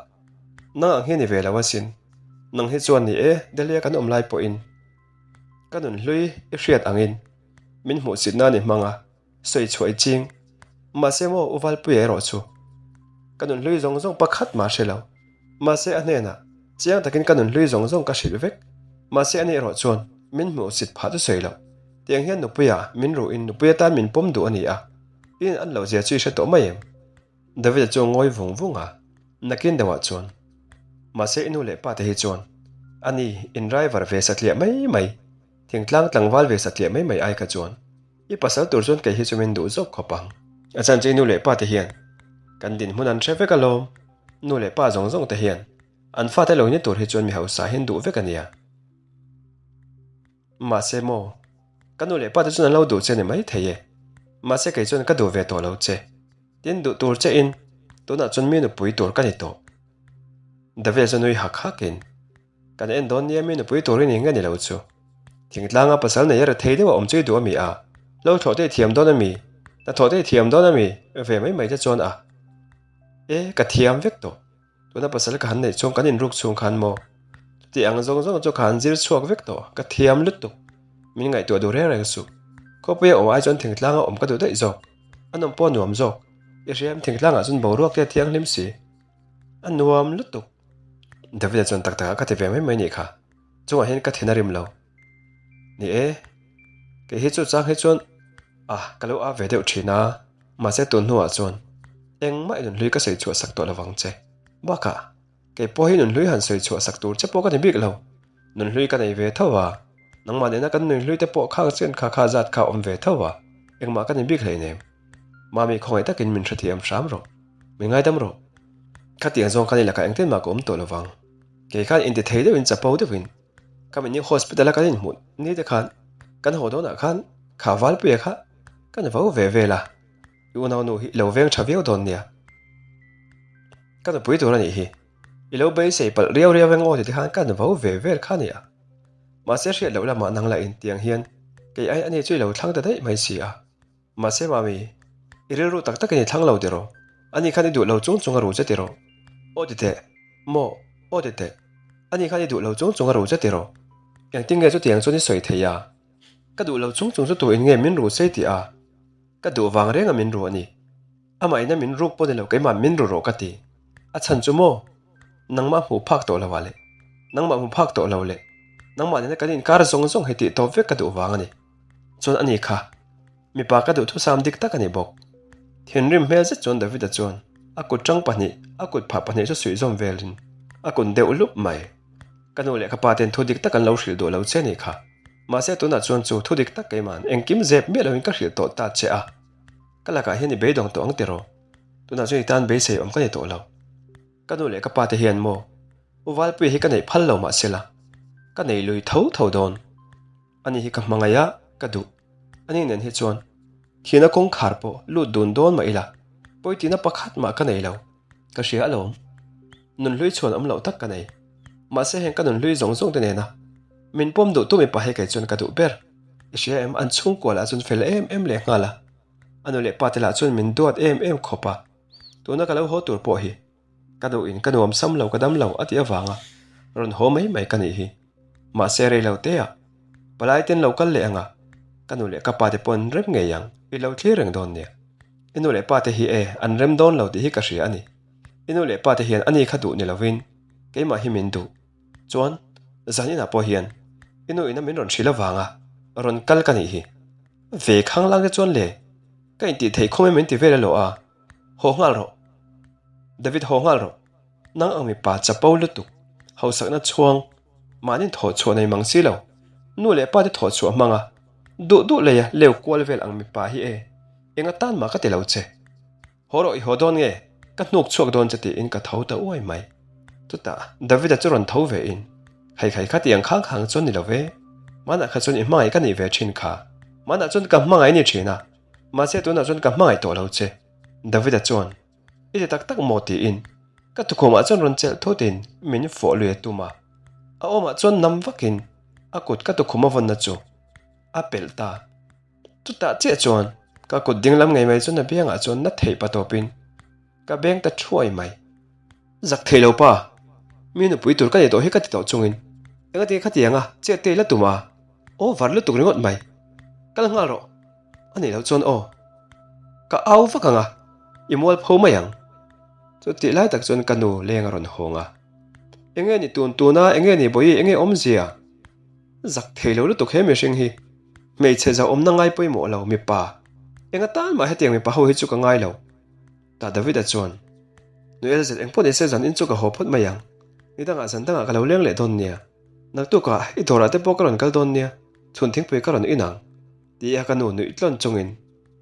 nang ang hi a ni ve lo asin, nang hi chuan ni e, Delhi a kan awm lai pawhin ka nun hlui i hriat angin Min hmuhsit na ni hmang a, sawi chhuah i ching. Mahse maw U Valpuia erawh chu ka nun hlui zawng zawng pakhat mah hre lo. Mahse a hnenah chiang takin ka nun hlui zawng zawng ka hrilh vek. Mahse ani erawh chuan min hmuhsit phah chu sawi lo. Tiang hian nupuia min ruhin nupui atan min pawm duh a ni a, in an lo zia chu i hre tawh mai em? David-a chu a ngawi vung vung a, nakin deuhah chuan, Mahse i nu leh pa te hi chuan ani in driver ve satliah mai mai. Thingtlang tlangval ve satliah mai mai ai kha chuan i pasal tur chuan kei hi chu min duh zawk khawp ang. A chhan chu i nu leh pa te hian kan dinhmun an hre vek alawm. Nu leh pa zawng zawng te hian an fate lo ni tur hi chuan mi hausa hian duh vek a nia. Mahse maw, ka nu leh pa te chuan an lo duh che ni mai thei e. Mahse kei chuan ka duh ve tawh lo che. Tin duh tur che in tunah chuan mi nupui tur ka ni tawh. David chu nui hak hak in. Kan en dawn nia mi nupui turin eng nge ni lo chu. Thingtlanga pasal nei a rethei deuh a awm chu i duh a mi a? Lo thlawh te i thiam dawn a mi? Hnathawh te i thiam dawn a mi? Ve mai mai te chuan a. E, ka thiam vek tawh. Tuna pasal ka han neih chhung kan inruk chhung khan maw? Chuti ang zawng zawng chu ka han zir chhuak vek tawh, ka thiam lutuk. Min ngaihtuah duh reng reng suh. Khawpuia awm ai chuan thingtlanga awm ka duh daih zawk. A nawm pawh a nuam zawk. I hria em thingtlangah chuan boruak te a thianghlim si. A nuam lutuk. Davida chuan tak takah ka ti ve mai mai nih kha. Chungah hian ka thin a rim lo. Ni e, kei hi chu chang hi chuan ah ka lo ap ve deuh thin a, mahse tun hnuah chuan engmah i nunhlui ka sawi chhuah sak tawh lovang che. Bakah, kei pawh hi nunhlui han sawi chhuah sak tur che pawh ka ni bik lo. Nunhlui ka nei ve tho a, nangmah nena kan nunhlui te pawh khang chian kha kha zat kha awm ve tho a, engmah ka ni bik hleinem. Mami khawngaih takin min hrethiam hram rawh. Min ngaidam rawh. Khatiang zawng khan i lakah engtin mah ka awm tawh lovang. Kei khan inti thei deuhin chapo deuhin ka mini hospital a kan inhmuh ni te khan kan haw dawnah khan kha Valpuia kha kan vo ve vel a, i unaunu hi i lo veng tha viau dawn nia. Ka nupui tur a nih hi, i lo beisei palh riau riau eng aw ti te khan kan vo ve vel kha nia. Mahse hriat loh lamah nang lah intiang hian kei ai ani chu i lo thlang ta daih mai si a. Mahse Mami, i rilru tak takin i thlang lo tiraw? Ani khan i duh lo chung chung a ru che tiraw? Aw ti teh, maw, aw ti teh. Ani khan i duh lo chung chung a ru che tiraw? Engtin nge chutiang chuan i sawi thei a? Ka duh lo chung chung chu tu in nge min ru sei tih a? Ka duh vang reng a min ru a ni. Amah ina min ruk pawh ni lo keimah min ru rawh ka ti. A chhan chu maw? Nangmah hmuh phak tawh lo ah leh nangmah hmu phak tawh lo leh nangmah nena kan inkar zawng zawng hi tih tawp vek ka duh vang a ni. Chuan ani kha mipa ka duhthusam dik tak a ni bawk. Thinrim hmel zet chuan Davida chuan a kut tang pahnih, a kut phah pahnih chu suih zawm velin a kun deuh lup mai. Ka nu leh ka pa ten thu dik tak an lo hrilh duh lo che ni kha. Mahse tunah chuan chu thu dik tak keima'n engkim zep miah loin ka hrilh tawh ta che a. Ka lakah hian i beidawng tawh ang tiraw? Tunah chuan i tan beisei awm ka ni tawh lo. Ka nu leh ka pa te hian maw U Valpuia hi ka neih phal lo mahsela ka nei lui tho tho dawn. Ani hi ka hmangaih a, ka duh. Ani nen hi chuan thihna kawngkhar pawh lut dun dawn mah ila, pawitina pakhat mah ka nei lo. Ka hria alawm. Nunhlui chhuan awm loh tak ka nei. Mahse heng ka nunhlui zawng zawng te nena min pawm duh tu mipa hi kei chuan ka duh ber. I hria em, an chhungkua lah chuan fel em em leh nghal a. A nu leh pa te lah chuan min duat em em khawp a. Tuna ka lo haw tur pawh hi Ka duh in ka nuam sam lo ka dam lo a tih avanga rawn haw mai mai ka nih hi. Mahse rei lo te ah palai ten lo kal leh anga ka nu leh ka pa te pawh an rem ngei ang i lo thlir reng dawn nia. I nu leh pa te hi e an rem dawn lo tih hi ka hria a ni. I nu leh pa te hian ani kha duh ni lovin keimah hi min duh. Chuan zan inah pawh hian i nu ina min rawn hrilh avanga rawn kal ka nih hi. Ve khanglang te chuan le ka intih theih khawm em min ti vel elaw a. Haw nghal rawh. David haw nghal rawh. Nang ang mipa chapo lutuk, hausakna chhuang, mahni thawh chhuah nei mang si lo, nu leh pa te thawh chhuah hmang a, duh duh leia leu kual vel ang mipa hi e, eng atan mah ka ti lo che. Haw rawh i haw dawn nge, ka hnuk chhuak dawn che tiin ka tho ta uai mai. Chutah Davida chu rawn tho ve in, Khai khai kha tiang khang khang chuan ni lo ve, hmanah kha chuan i hmangaih ka nih ve thin kha, hmanah chuan ka hmangaih ni thin a, Mahse tunah chuan ka hmangaih tawh lo che. Davida chuan, I ti tak tak maw? tiin ka tukhumah chuan rawn chelh thutin min fawh lui a tum a. A awmah chuan nam vakin a kut ka tukhum a vawnna chu a pelh ta. Chutah chiah chuan ka kut dinglam ngei mai chuan a biangah chuan na theih pa tawpin ka beng ta thuai mai. Zak thei lo pa, mi nupui tur ka nei tawh hi ka ti tawh chungin engati khatiang a chet te i la tum a, over lutuk ringawt mai. Kal nghal rawh. A nih loh chuan aw, ka au vak ang a, i mual pho mai ang. Chutih lai tak chuan ka nu leng a rawn hawng a, Enge ni tun tuna, enge ni bawi, enge awmzia? Zak thei lo lutuk he mihring hi, hmeichhe zauhawmna ngai pawimawh lo mipa, enga tan mah hetiang mipa ho hi chu ka ngai lo. Ta David-a chuan, Noel zet engpawh ni se zan in chu ka haw phawt mai ang, ni dangah zan dangah ka lo leng leh dawn nia, naktukah i dawrah te pawh ka rawn kal dawn nia, chhun thingpui ka rawn in ang. Tia ka nu nuih tlawn chungin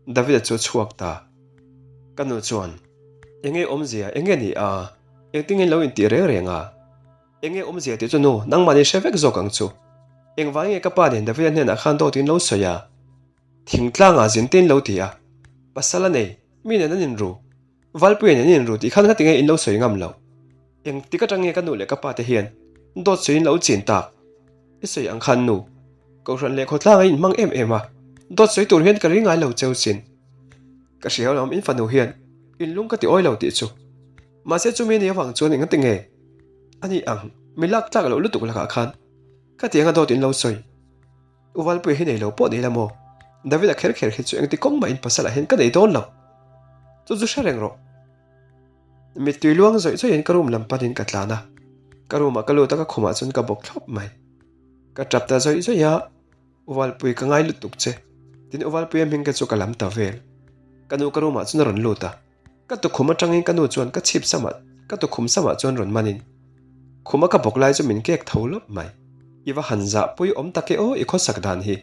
Davida chu a chhuak ta. Ka nu chuan, Enge awmzia, enge ni a? Engtin lo intih reng reng a? Enge awmzia tih chu nu, nangmahni hre vek zawk ang chu. Engvang nge ka pa nen Davida hnenah khan dawt in lo sawi a? Thingtlangah zin te in lo ti a, pasal a nei, mi nen an inru. Valpuia nen an inru tih khan ngatinge in lo sawi ngam lo. Engtik atang nge ka nu leh ka pa te hian dawt sawi in lo chin tak? I sawi ang khan nu, Kohhran leh khawtlang a inhmang em em a, dawt sawi tur hian ka ring ngai lo cheu sin. Ka hria alawm in fanu hian in lung ka ti awi lo tih chu. Mahse chumi ni avang chuan engati nge a ni ang mi lak tlak loh lutuk lakah khan ka ti anga dawt in lo sawi. U Valpuia hi nei lo pawh ni la maw? David-a kher kher hi chu engti kawng mahin pasalah hian ka nei dawn lo. Chu chu hre reng rawh. Mittui luang zawih zawihin ka room lam panin ka tlan a, ka room ah ka lut a ka khumah chuan ka bawk thlawp mai. Ka tap ta zawih zawih a, Uvalpui ka ngai lutuk che, tin Uvalpuia hming te chu ka lam ta vel. Ka nu ka room ah chuan a rawn lut a, ka tukhum atangin ka nu chuan ka chhip samah ka tukhum samah chuan rawn manin khuma ka bawk lai chu min kek tho lawp mai. I va han zahpui awm tak e aw i khawsak dan hi,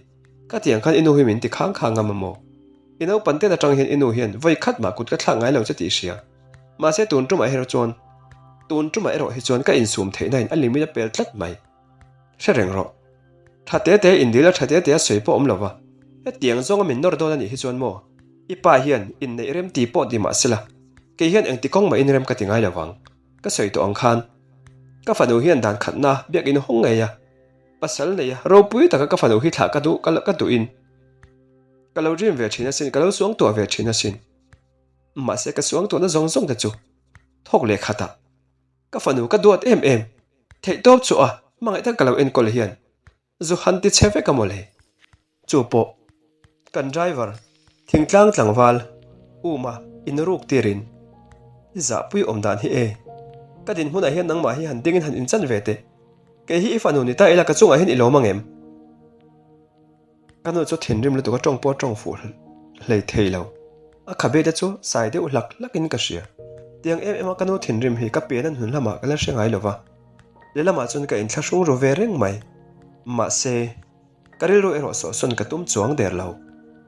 ka tiang khan i nu hi min ti khang khang ngam a maw? I naupan tet atang hian i nu hian vawi khat mah kut ka thlak ngai lo che tih hria. Mahse tun tumah erawh chuan tun tumah erawh hi chuan ka insum theihna in a limit a pel tlat mai. Hre reng rawh. Tha te te indil a tha te te a sawi pawh awm lo va. Hetiang zawnga min nawr dawn a nih hi chuan maw i pa hian inneih rem ti pawh ti mah sela kei hian engti kawng mah inrem ka ti ngai lo vang. Ka sawi tawh ang khan ka fanu hian dan khatna biak in hawng ngei a, pasal nei a ropui taka ka fanu hi thlah ka duh ka duhin Ka lo dream ve thin asin, ka lo suangtuah ve thin asin. Mahse ka suangtuahna zawng zawng te chu thawk leh khat ah ka fanu ka duat em em theihtawp chu a hmangaih tak ka lo enkawl hian zu han ti che vek a mawle. Chu pawh kan driver thingtlang tlangval Uma inruk tirin i zahpui awm dan hi e. Ka dinhmunah hian nangmah hi han dingin han inchan ve teh. Kei hi i fanu ni ta ila ka chungah hian i lawm ang em? Ka nu chu thinrim lutuk a tawng pawh a tawng fuh hlei thei lo. A khabe te chu sai deuh hlak hlak in ka hria. Tiang em em a ka nu thinrim hi ka pian a hnun lamah ka la hre ngai lo va. Lehlamah chuan ka inthlahrung ru ve reng mai. Mahse, ka rilru erawh sawhsawn ka tum chuang der lo.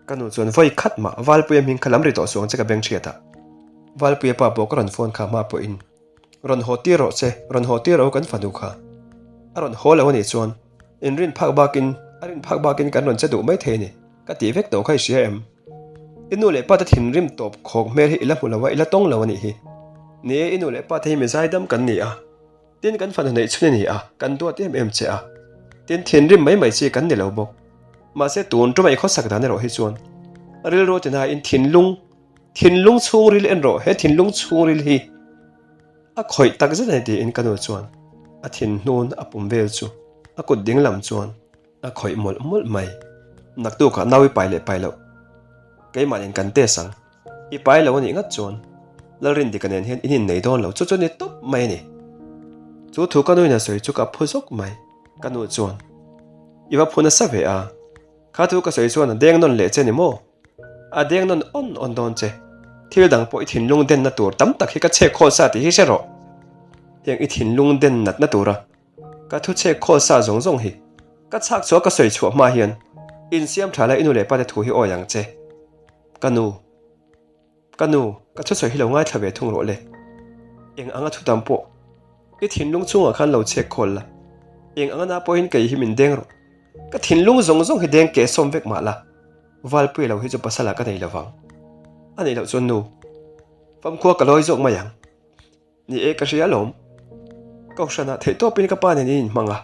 Ka nu chuan vawi khat mah Valpuia hming kha lam ri tawh suang che ka beng hriat a. Valpuia pa pawh ka rawn phone kha hma pawhin Rawn haw tir rawh che, rawn haw tir rawh u kan fanu kha. A rawn haw lo a nih chuan in rin phak bakin, a rin phak bakin kan rawn che duh mai thei a ni, ka tih vek tawh kha i hria em? I nu leh pa te thinrim tawp khawk hmel hi i la hmu lo a, i la tawng lo a nih hi. Ni e, i nu leh pa te hi mi zaidam kan ni a, tin kan fanu neih chhun i ni a, kan duat em em che a, tin thinrim mai mai chi kan ni lo bawk. Mahse tun ṭuma i khawsak dan erawh hi chuan rilru tinain thinlung, Thinlung chhungril en rawh, he thinlung chhungril hi a khawih tak zet a ni tiin ka nu chuan a thinhnun a pum vel chu a kut ding lam chuan a khawih mawlh mawlh mai. Naktukah nau i pai leh pai loh keimahnin kan test ang, i pai lo a nih ngat chuan Lalrindika nen hian in innei dawn lo chu chu ni tawp mai a ni. Chu thu ka nuin a sawi chu ka phu zawk mai, ka nu chuan i va phu nasa ve a, kha thu ka sawi chuan a deng nawn leh che ni maw? A deng nawn awn awn dawn che. Thil dang pawh i thinlung denna tur tam tak hi ka chhek khawl sa tih hi hre rawh. Heng i thinlung den natna tura ka thu chhek khawl sa zawng zawng hi ka chhak chhuah ka sawi chhuah hma hian insiam tha la i nu leh pa te thu hi awi ang che. Ka nu. Ka nu, ka thusawi hi lo ngaithla ve thung rawh le. Eng anga thu tam pawh i thinlung chungah khan lo chhek khawl la, eng anga na pawhin kei hi min deng rawh. Ka thinlung zawng zawng hi deng keh sawm vek mah la, Valpuia lo hi chu pasala ka nei lovang. A neih loh chuan nu, famkhua ka lawi zawk mai ang. Ni e, ka hria alawm. Kohhranah theihtawpin ka pa nen in inhmang a,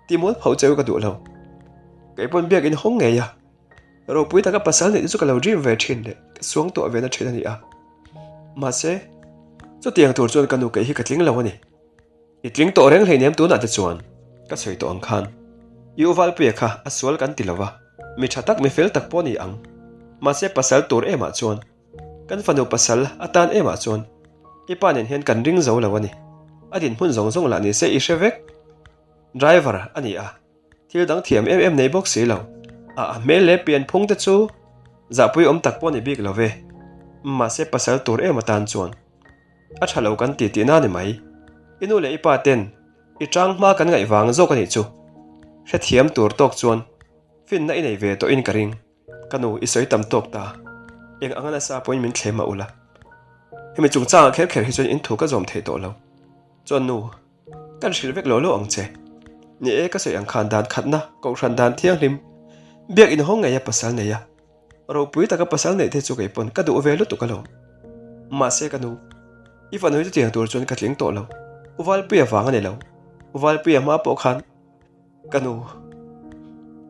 timual pho cheu ka duh lo. Kei pawn biak in hawng ngei a, ropui taka pasal neih te chu ka lo dream ve thin leh ka suangtuah ve na thin a ni a. Mahse, chutiang tur chuan ka nu kei hi ka tling lo a ni. I tling tawh reng hleinem tunah te chuan ka sawi tawh ang khan. I u Valpuia kha a sual kan ti lo va, mi tha tak mi fel tak pawh a ni ang. Mahse pasal tur emah chuan Kan fanu pasal atan emah chuan i pa nen hian kan ring zo lo a ni. A dinhmun zawng zawng lah ni se i hre vek. Driver a ni a, thil dang thiam em em nei bawk si lo. A a hmel leh pian phung te chu zahpui awm tak pawh a ni bik lo ve. Mahse pasal tur em atan chuan a tha lo kan ti tihna a ni mai. I nu leh i pa ten i tang hma kan ngaih vang zawk a nih chu. Hrethiam tur tawk chuan finna i nei ve tawhin ka ring. Ka nu, i sawi tam tawk ta. Eng anga nasa pawhin min thlem a ula. Hemi chungchangah kher kher hi chuan in thu ka zawm thei tawh lo. Chuan nu, kan hrilh vek lo lo ang che. Ni e, ka sawi ang khan dan khatna, kohhran dan thianghlim, biak inhawng ngeia pasal nei a, ropui taka pasal neih te chu kei pawn ka duh ve lutuk alawm. Mahse ka nu, i fanu hi chutiang tur chuan ka tling tawh lo. U Valpuia vang a ni lo. U Valpuia hma pawh khan ka nu,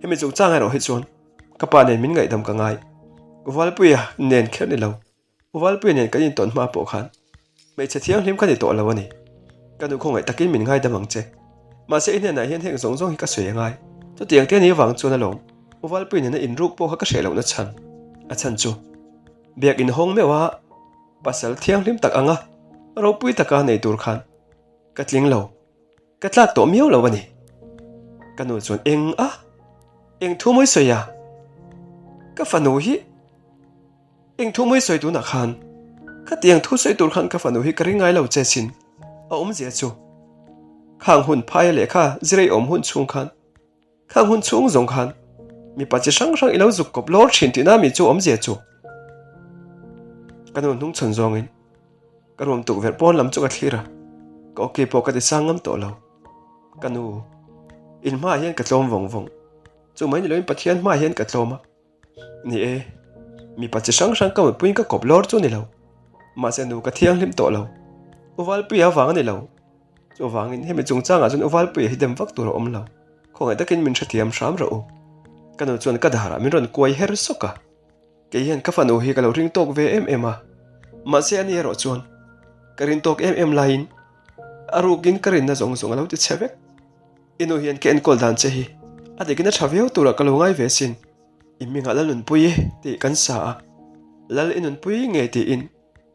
hemi chungchang erawh hi chuan Ka pa nen min ngaihdam ka ngai. Valpuia nen kher ni lo. Valpuia nen kan intawn hma pawh khan hmeichhe thianghlim ka ni tawh lo a ni. Ka nu khawngaih takin min ngaidam ang che. Mahse i hnenah hian heng zawng zawng hi ka sawi a ngai. Chutiang te ni avang chuan alawm. U Valpui nena inruk pawh kha ka hreh lohna chhan a chhan chu biak inhawng meuh a pasal thianghlim tak anga ropui taka nei tur khan ka tling lo. Ka tlak tawh miau lo a ni. Ka nu chuan eng a? Eng thu mawi sawi a? Ka fanu hi eng thu mawi sawi tunah khan khatiang thu sawi tur khan ka fanu hi ka ring ngai lo che sin. A awmzia chu khang hun phaia lehkha zirei awm hun chhung khan Khang hun chhung zawng khan mipa chi hrang hrang i lo zuk kawp lawr thin tihna mi chu awmzia chu. Ka nu hnung chhawn zawngin ka room tukverh pawn lam chu ka thlir a, ka awki pawh ka ti sang ngam tawh lo. Ka nu, in hmaah hian ka tlawm vawng vawng. Chu mai ni loin Pathian hmaah hian ka tlawm a. Ni e, mipa chi hrang hrang ka mutpuiin ka kawp lawr chu ni lo. Mahse nu ka thianghlim tawh lo. U Valpuia vang a ni lo. Chuvangin hemi chungchangah chuan U Valpuia hi dem vak tur a awm lo. Khawngaih takin min hrethiam hram rawh u. Ka nu chuan ka darah min rawn kuai her sawk a. Kei hian ka fanu hi ka lo ring tawk ve em em a. Mahse ani erawh chuan ka rin tawk em em laiin a rukin ka rinna zawng zawng a lo ti chhe vek. I nu hian ka enkawl dan che hi a dikin a tha viau turah ka lo ngai ve sin. I hmingah Lal Nunpui tih kan sa a, Lal i nunpui ngei tiin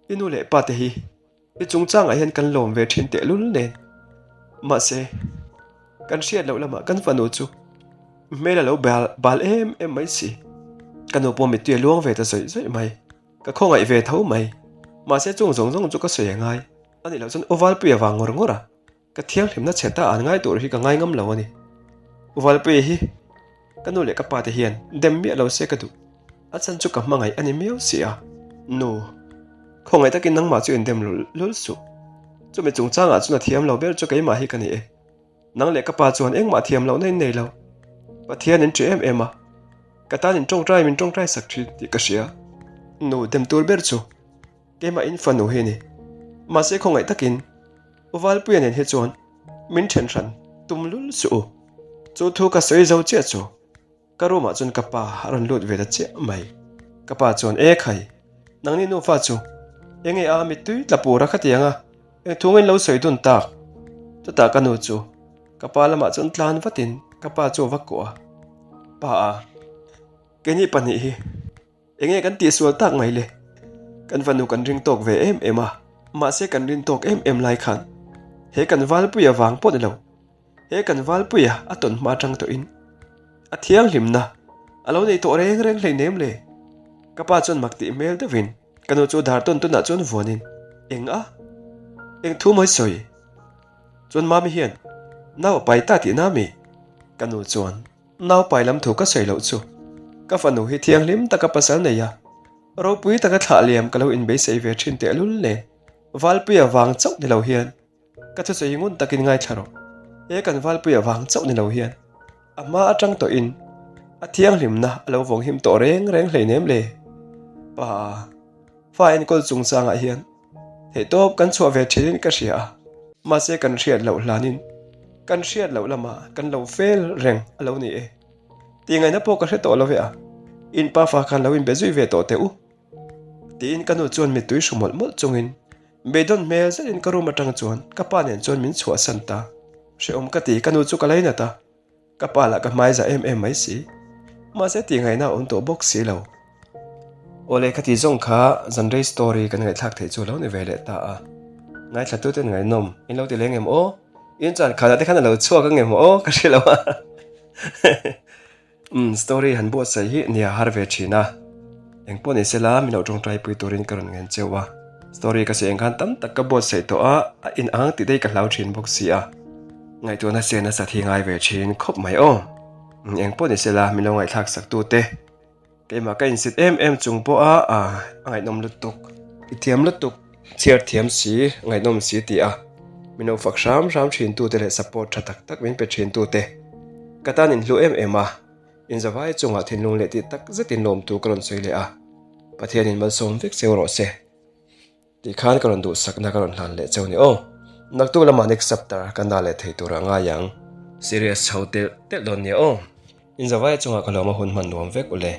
i nu leh pa te hi i chungchangah hian kan lawm ve thin tehlul nen. Mahse, kan hriat loh lamah kan fanu chu hmel a lo bal bal em em mai si. Ka nu pawh mittui a luang ve ta zawih zawih mai. Ka khawngaih ve tho mai. Mahse chung zawng zawng chu ka sawi a ngai. A nih loh chuan aw Valpui avang ngawr ngawr a. Ka thianghlimna chhe ta an ngai tur hi ka ngai ngam lo a ni. U Valpuia hi ka nu leh ka pa te hian dem miah lo se ka duh. A chan chu ka hmangaih a ni miau si a. Nu, khawngaih takin nangmah chu indem lul lul suh. Chumi chungchangah chuan a thiam lo ber chu keimah hi ka ni e. Nang leh ka pa chuan engmah thiam lohna in nei lo. Pathian in ṭih em em a. Ka tan in ṭawngṭai min ṭawngṭai sak ṭhin tih ka hria. Nu, dem tur ber chu keimah in fanu hi a ni. Mahse khawngaih takin U Valpuia nen hi chuan min then hran tum lul suh u. Chu thu ka sawi zo chiah chu ka room ah chuan ka pa a rawn lut ve ta chiah mai. Ka pa chuan E khai, nangni nufa chu enge a mittui tla pur a khatiang a, eng thu ngin lo sawi dun tak. Chutah ka nu chu ka pa lamah chuan tlan vatin ka pa chu a va kuah a, Pa a, keini pahnih hi. Enge kan tihsual tak mai le? Kan fanu kan ring tawk ve em em a, mahse kan rin tawk em em lai khan he kan Valpuia vang pawh ni lo, he kan Valpuia a tawn hma atang tawhin a thianghlimna a lo nei tawh reng reng hleinem le. Ka pa chuan mak tih hmel deuhin ka nu chu dar tawn tawnah chuan vuanin, Eng a? Eng thu mawi sawi? Chuan Mami hian nau a pai ta tihna mi? Ka nu chuan. Naupai lam thu ka sawi loh chu ka fanu hi thianghlim taka pasal nei a, ropui taka thlah liam ka lo inbeisei ve thin tehlul nen Valpuia vang chauh ni lo hian ka thusawi ngun takin ngaithla rawh. He kan Valpuia vang chauh ni lo hian a hma atang tawhin a thianghlimna a lo vawnghim tawh reng reng hleinem le. Pa, fa enkawl chungchangah hian Theihtawp kan chhuah ve thin in ka hria a, mahse kan hriat loh hlanin kan hriat loh lamah kan lo fel reng a lo ni e. Tihngaihna pawh ka hre tawh lo ve a, in pafa khan lo inbe zui ve tawh teh u. Tiin ka nu chuan mittui hru mawlh mawlh chungin beidawn hmel zetin ka room atang chuan ka pa nen chuan min chhuahsan ta. Hrehawm ka ti, ka nu chu ka lainat a. Ka pa lah ka hmai za em em mai si. Mahse tihngaihna a awm tawh bawk si lo. Awle ka tih zawng kha zanrei story kan ngaihthlak theih chu lo ni ve leh ta a. Ngaithla tute in ngaihnawm in lo ti leng em aw? In chan khanah te khan a lo chhuak ang em aw ka hre lo a. Umm story han buatsaih hi nia har ve thin a. Engpawh ni sela min lo tawngtai pui turin ka rawn ngen cheu a. Story ka sawi ang khan tam tak ka buatsaih tawh a, a in ang tih daih ka hlau thin bawk si a. Ngaihtuahna se nasa thi ngai ve thin khawp mai aw. Engpawh ni sela min lo ngaihthlak sak tu te. Keimah ka insit em em chung pawh a, a ngaihnawm lutuk. I thiam lutuk, chhiar thiam si, ngaihnawm si tih a. Min lo fak hram hram thin tu te leh support tha tak tak min pe thin tu te. Ka tan in hlu em em a. Inzavai chungah thinlung leh tih tak zetin lawmtu ka rawn sawi leh a, Pathianin malsawm vek cheu rawh se tih khan ka rawn duhsakna ka rawn hlan leh cheu ni aw. Naktuk lamah next chapter kan dah leh thei turah ngai ang. Serious chho telh telh dawn nia aw. Inzavai chungah ka lawm a hun hman nuam vek ule.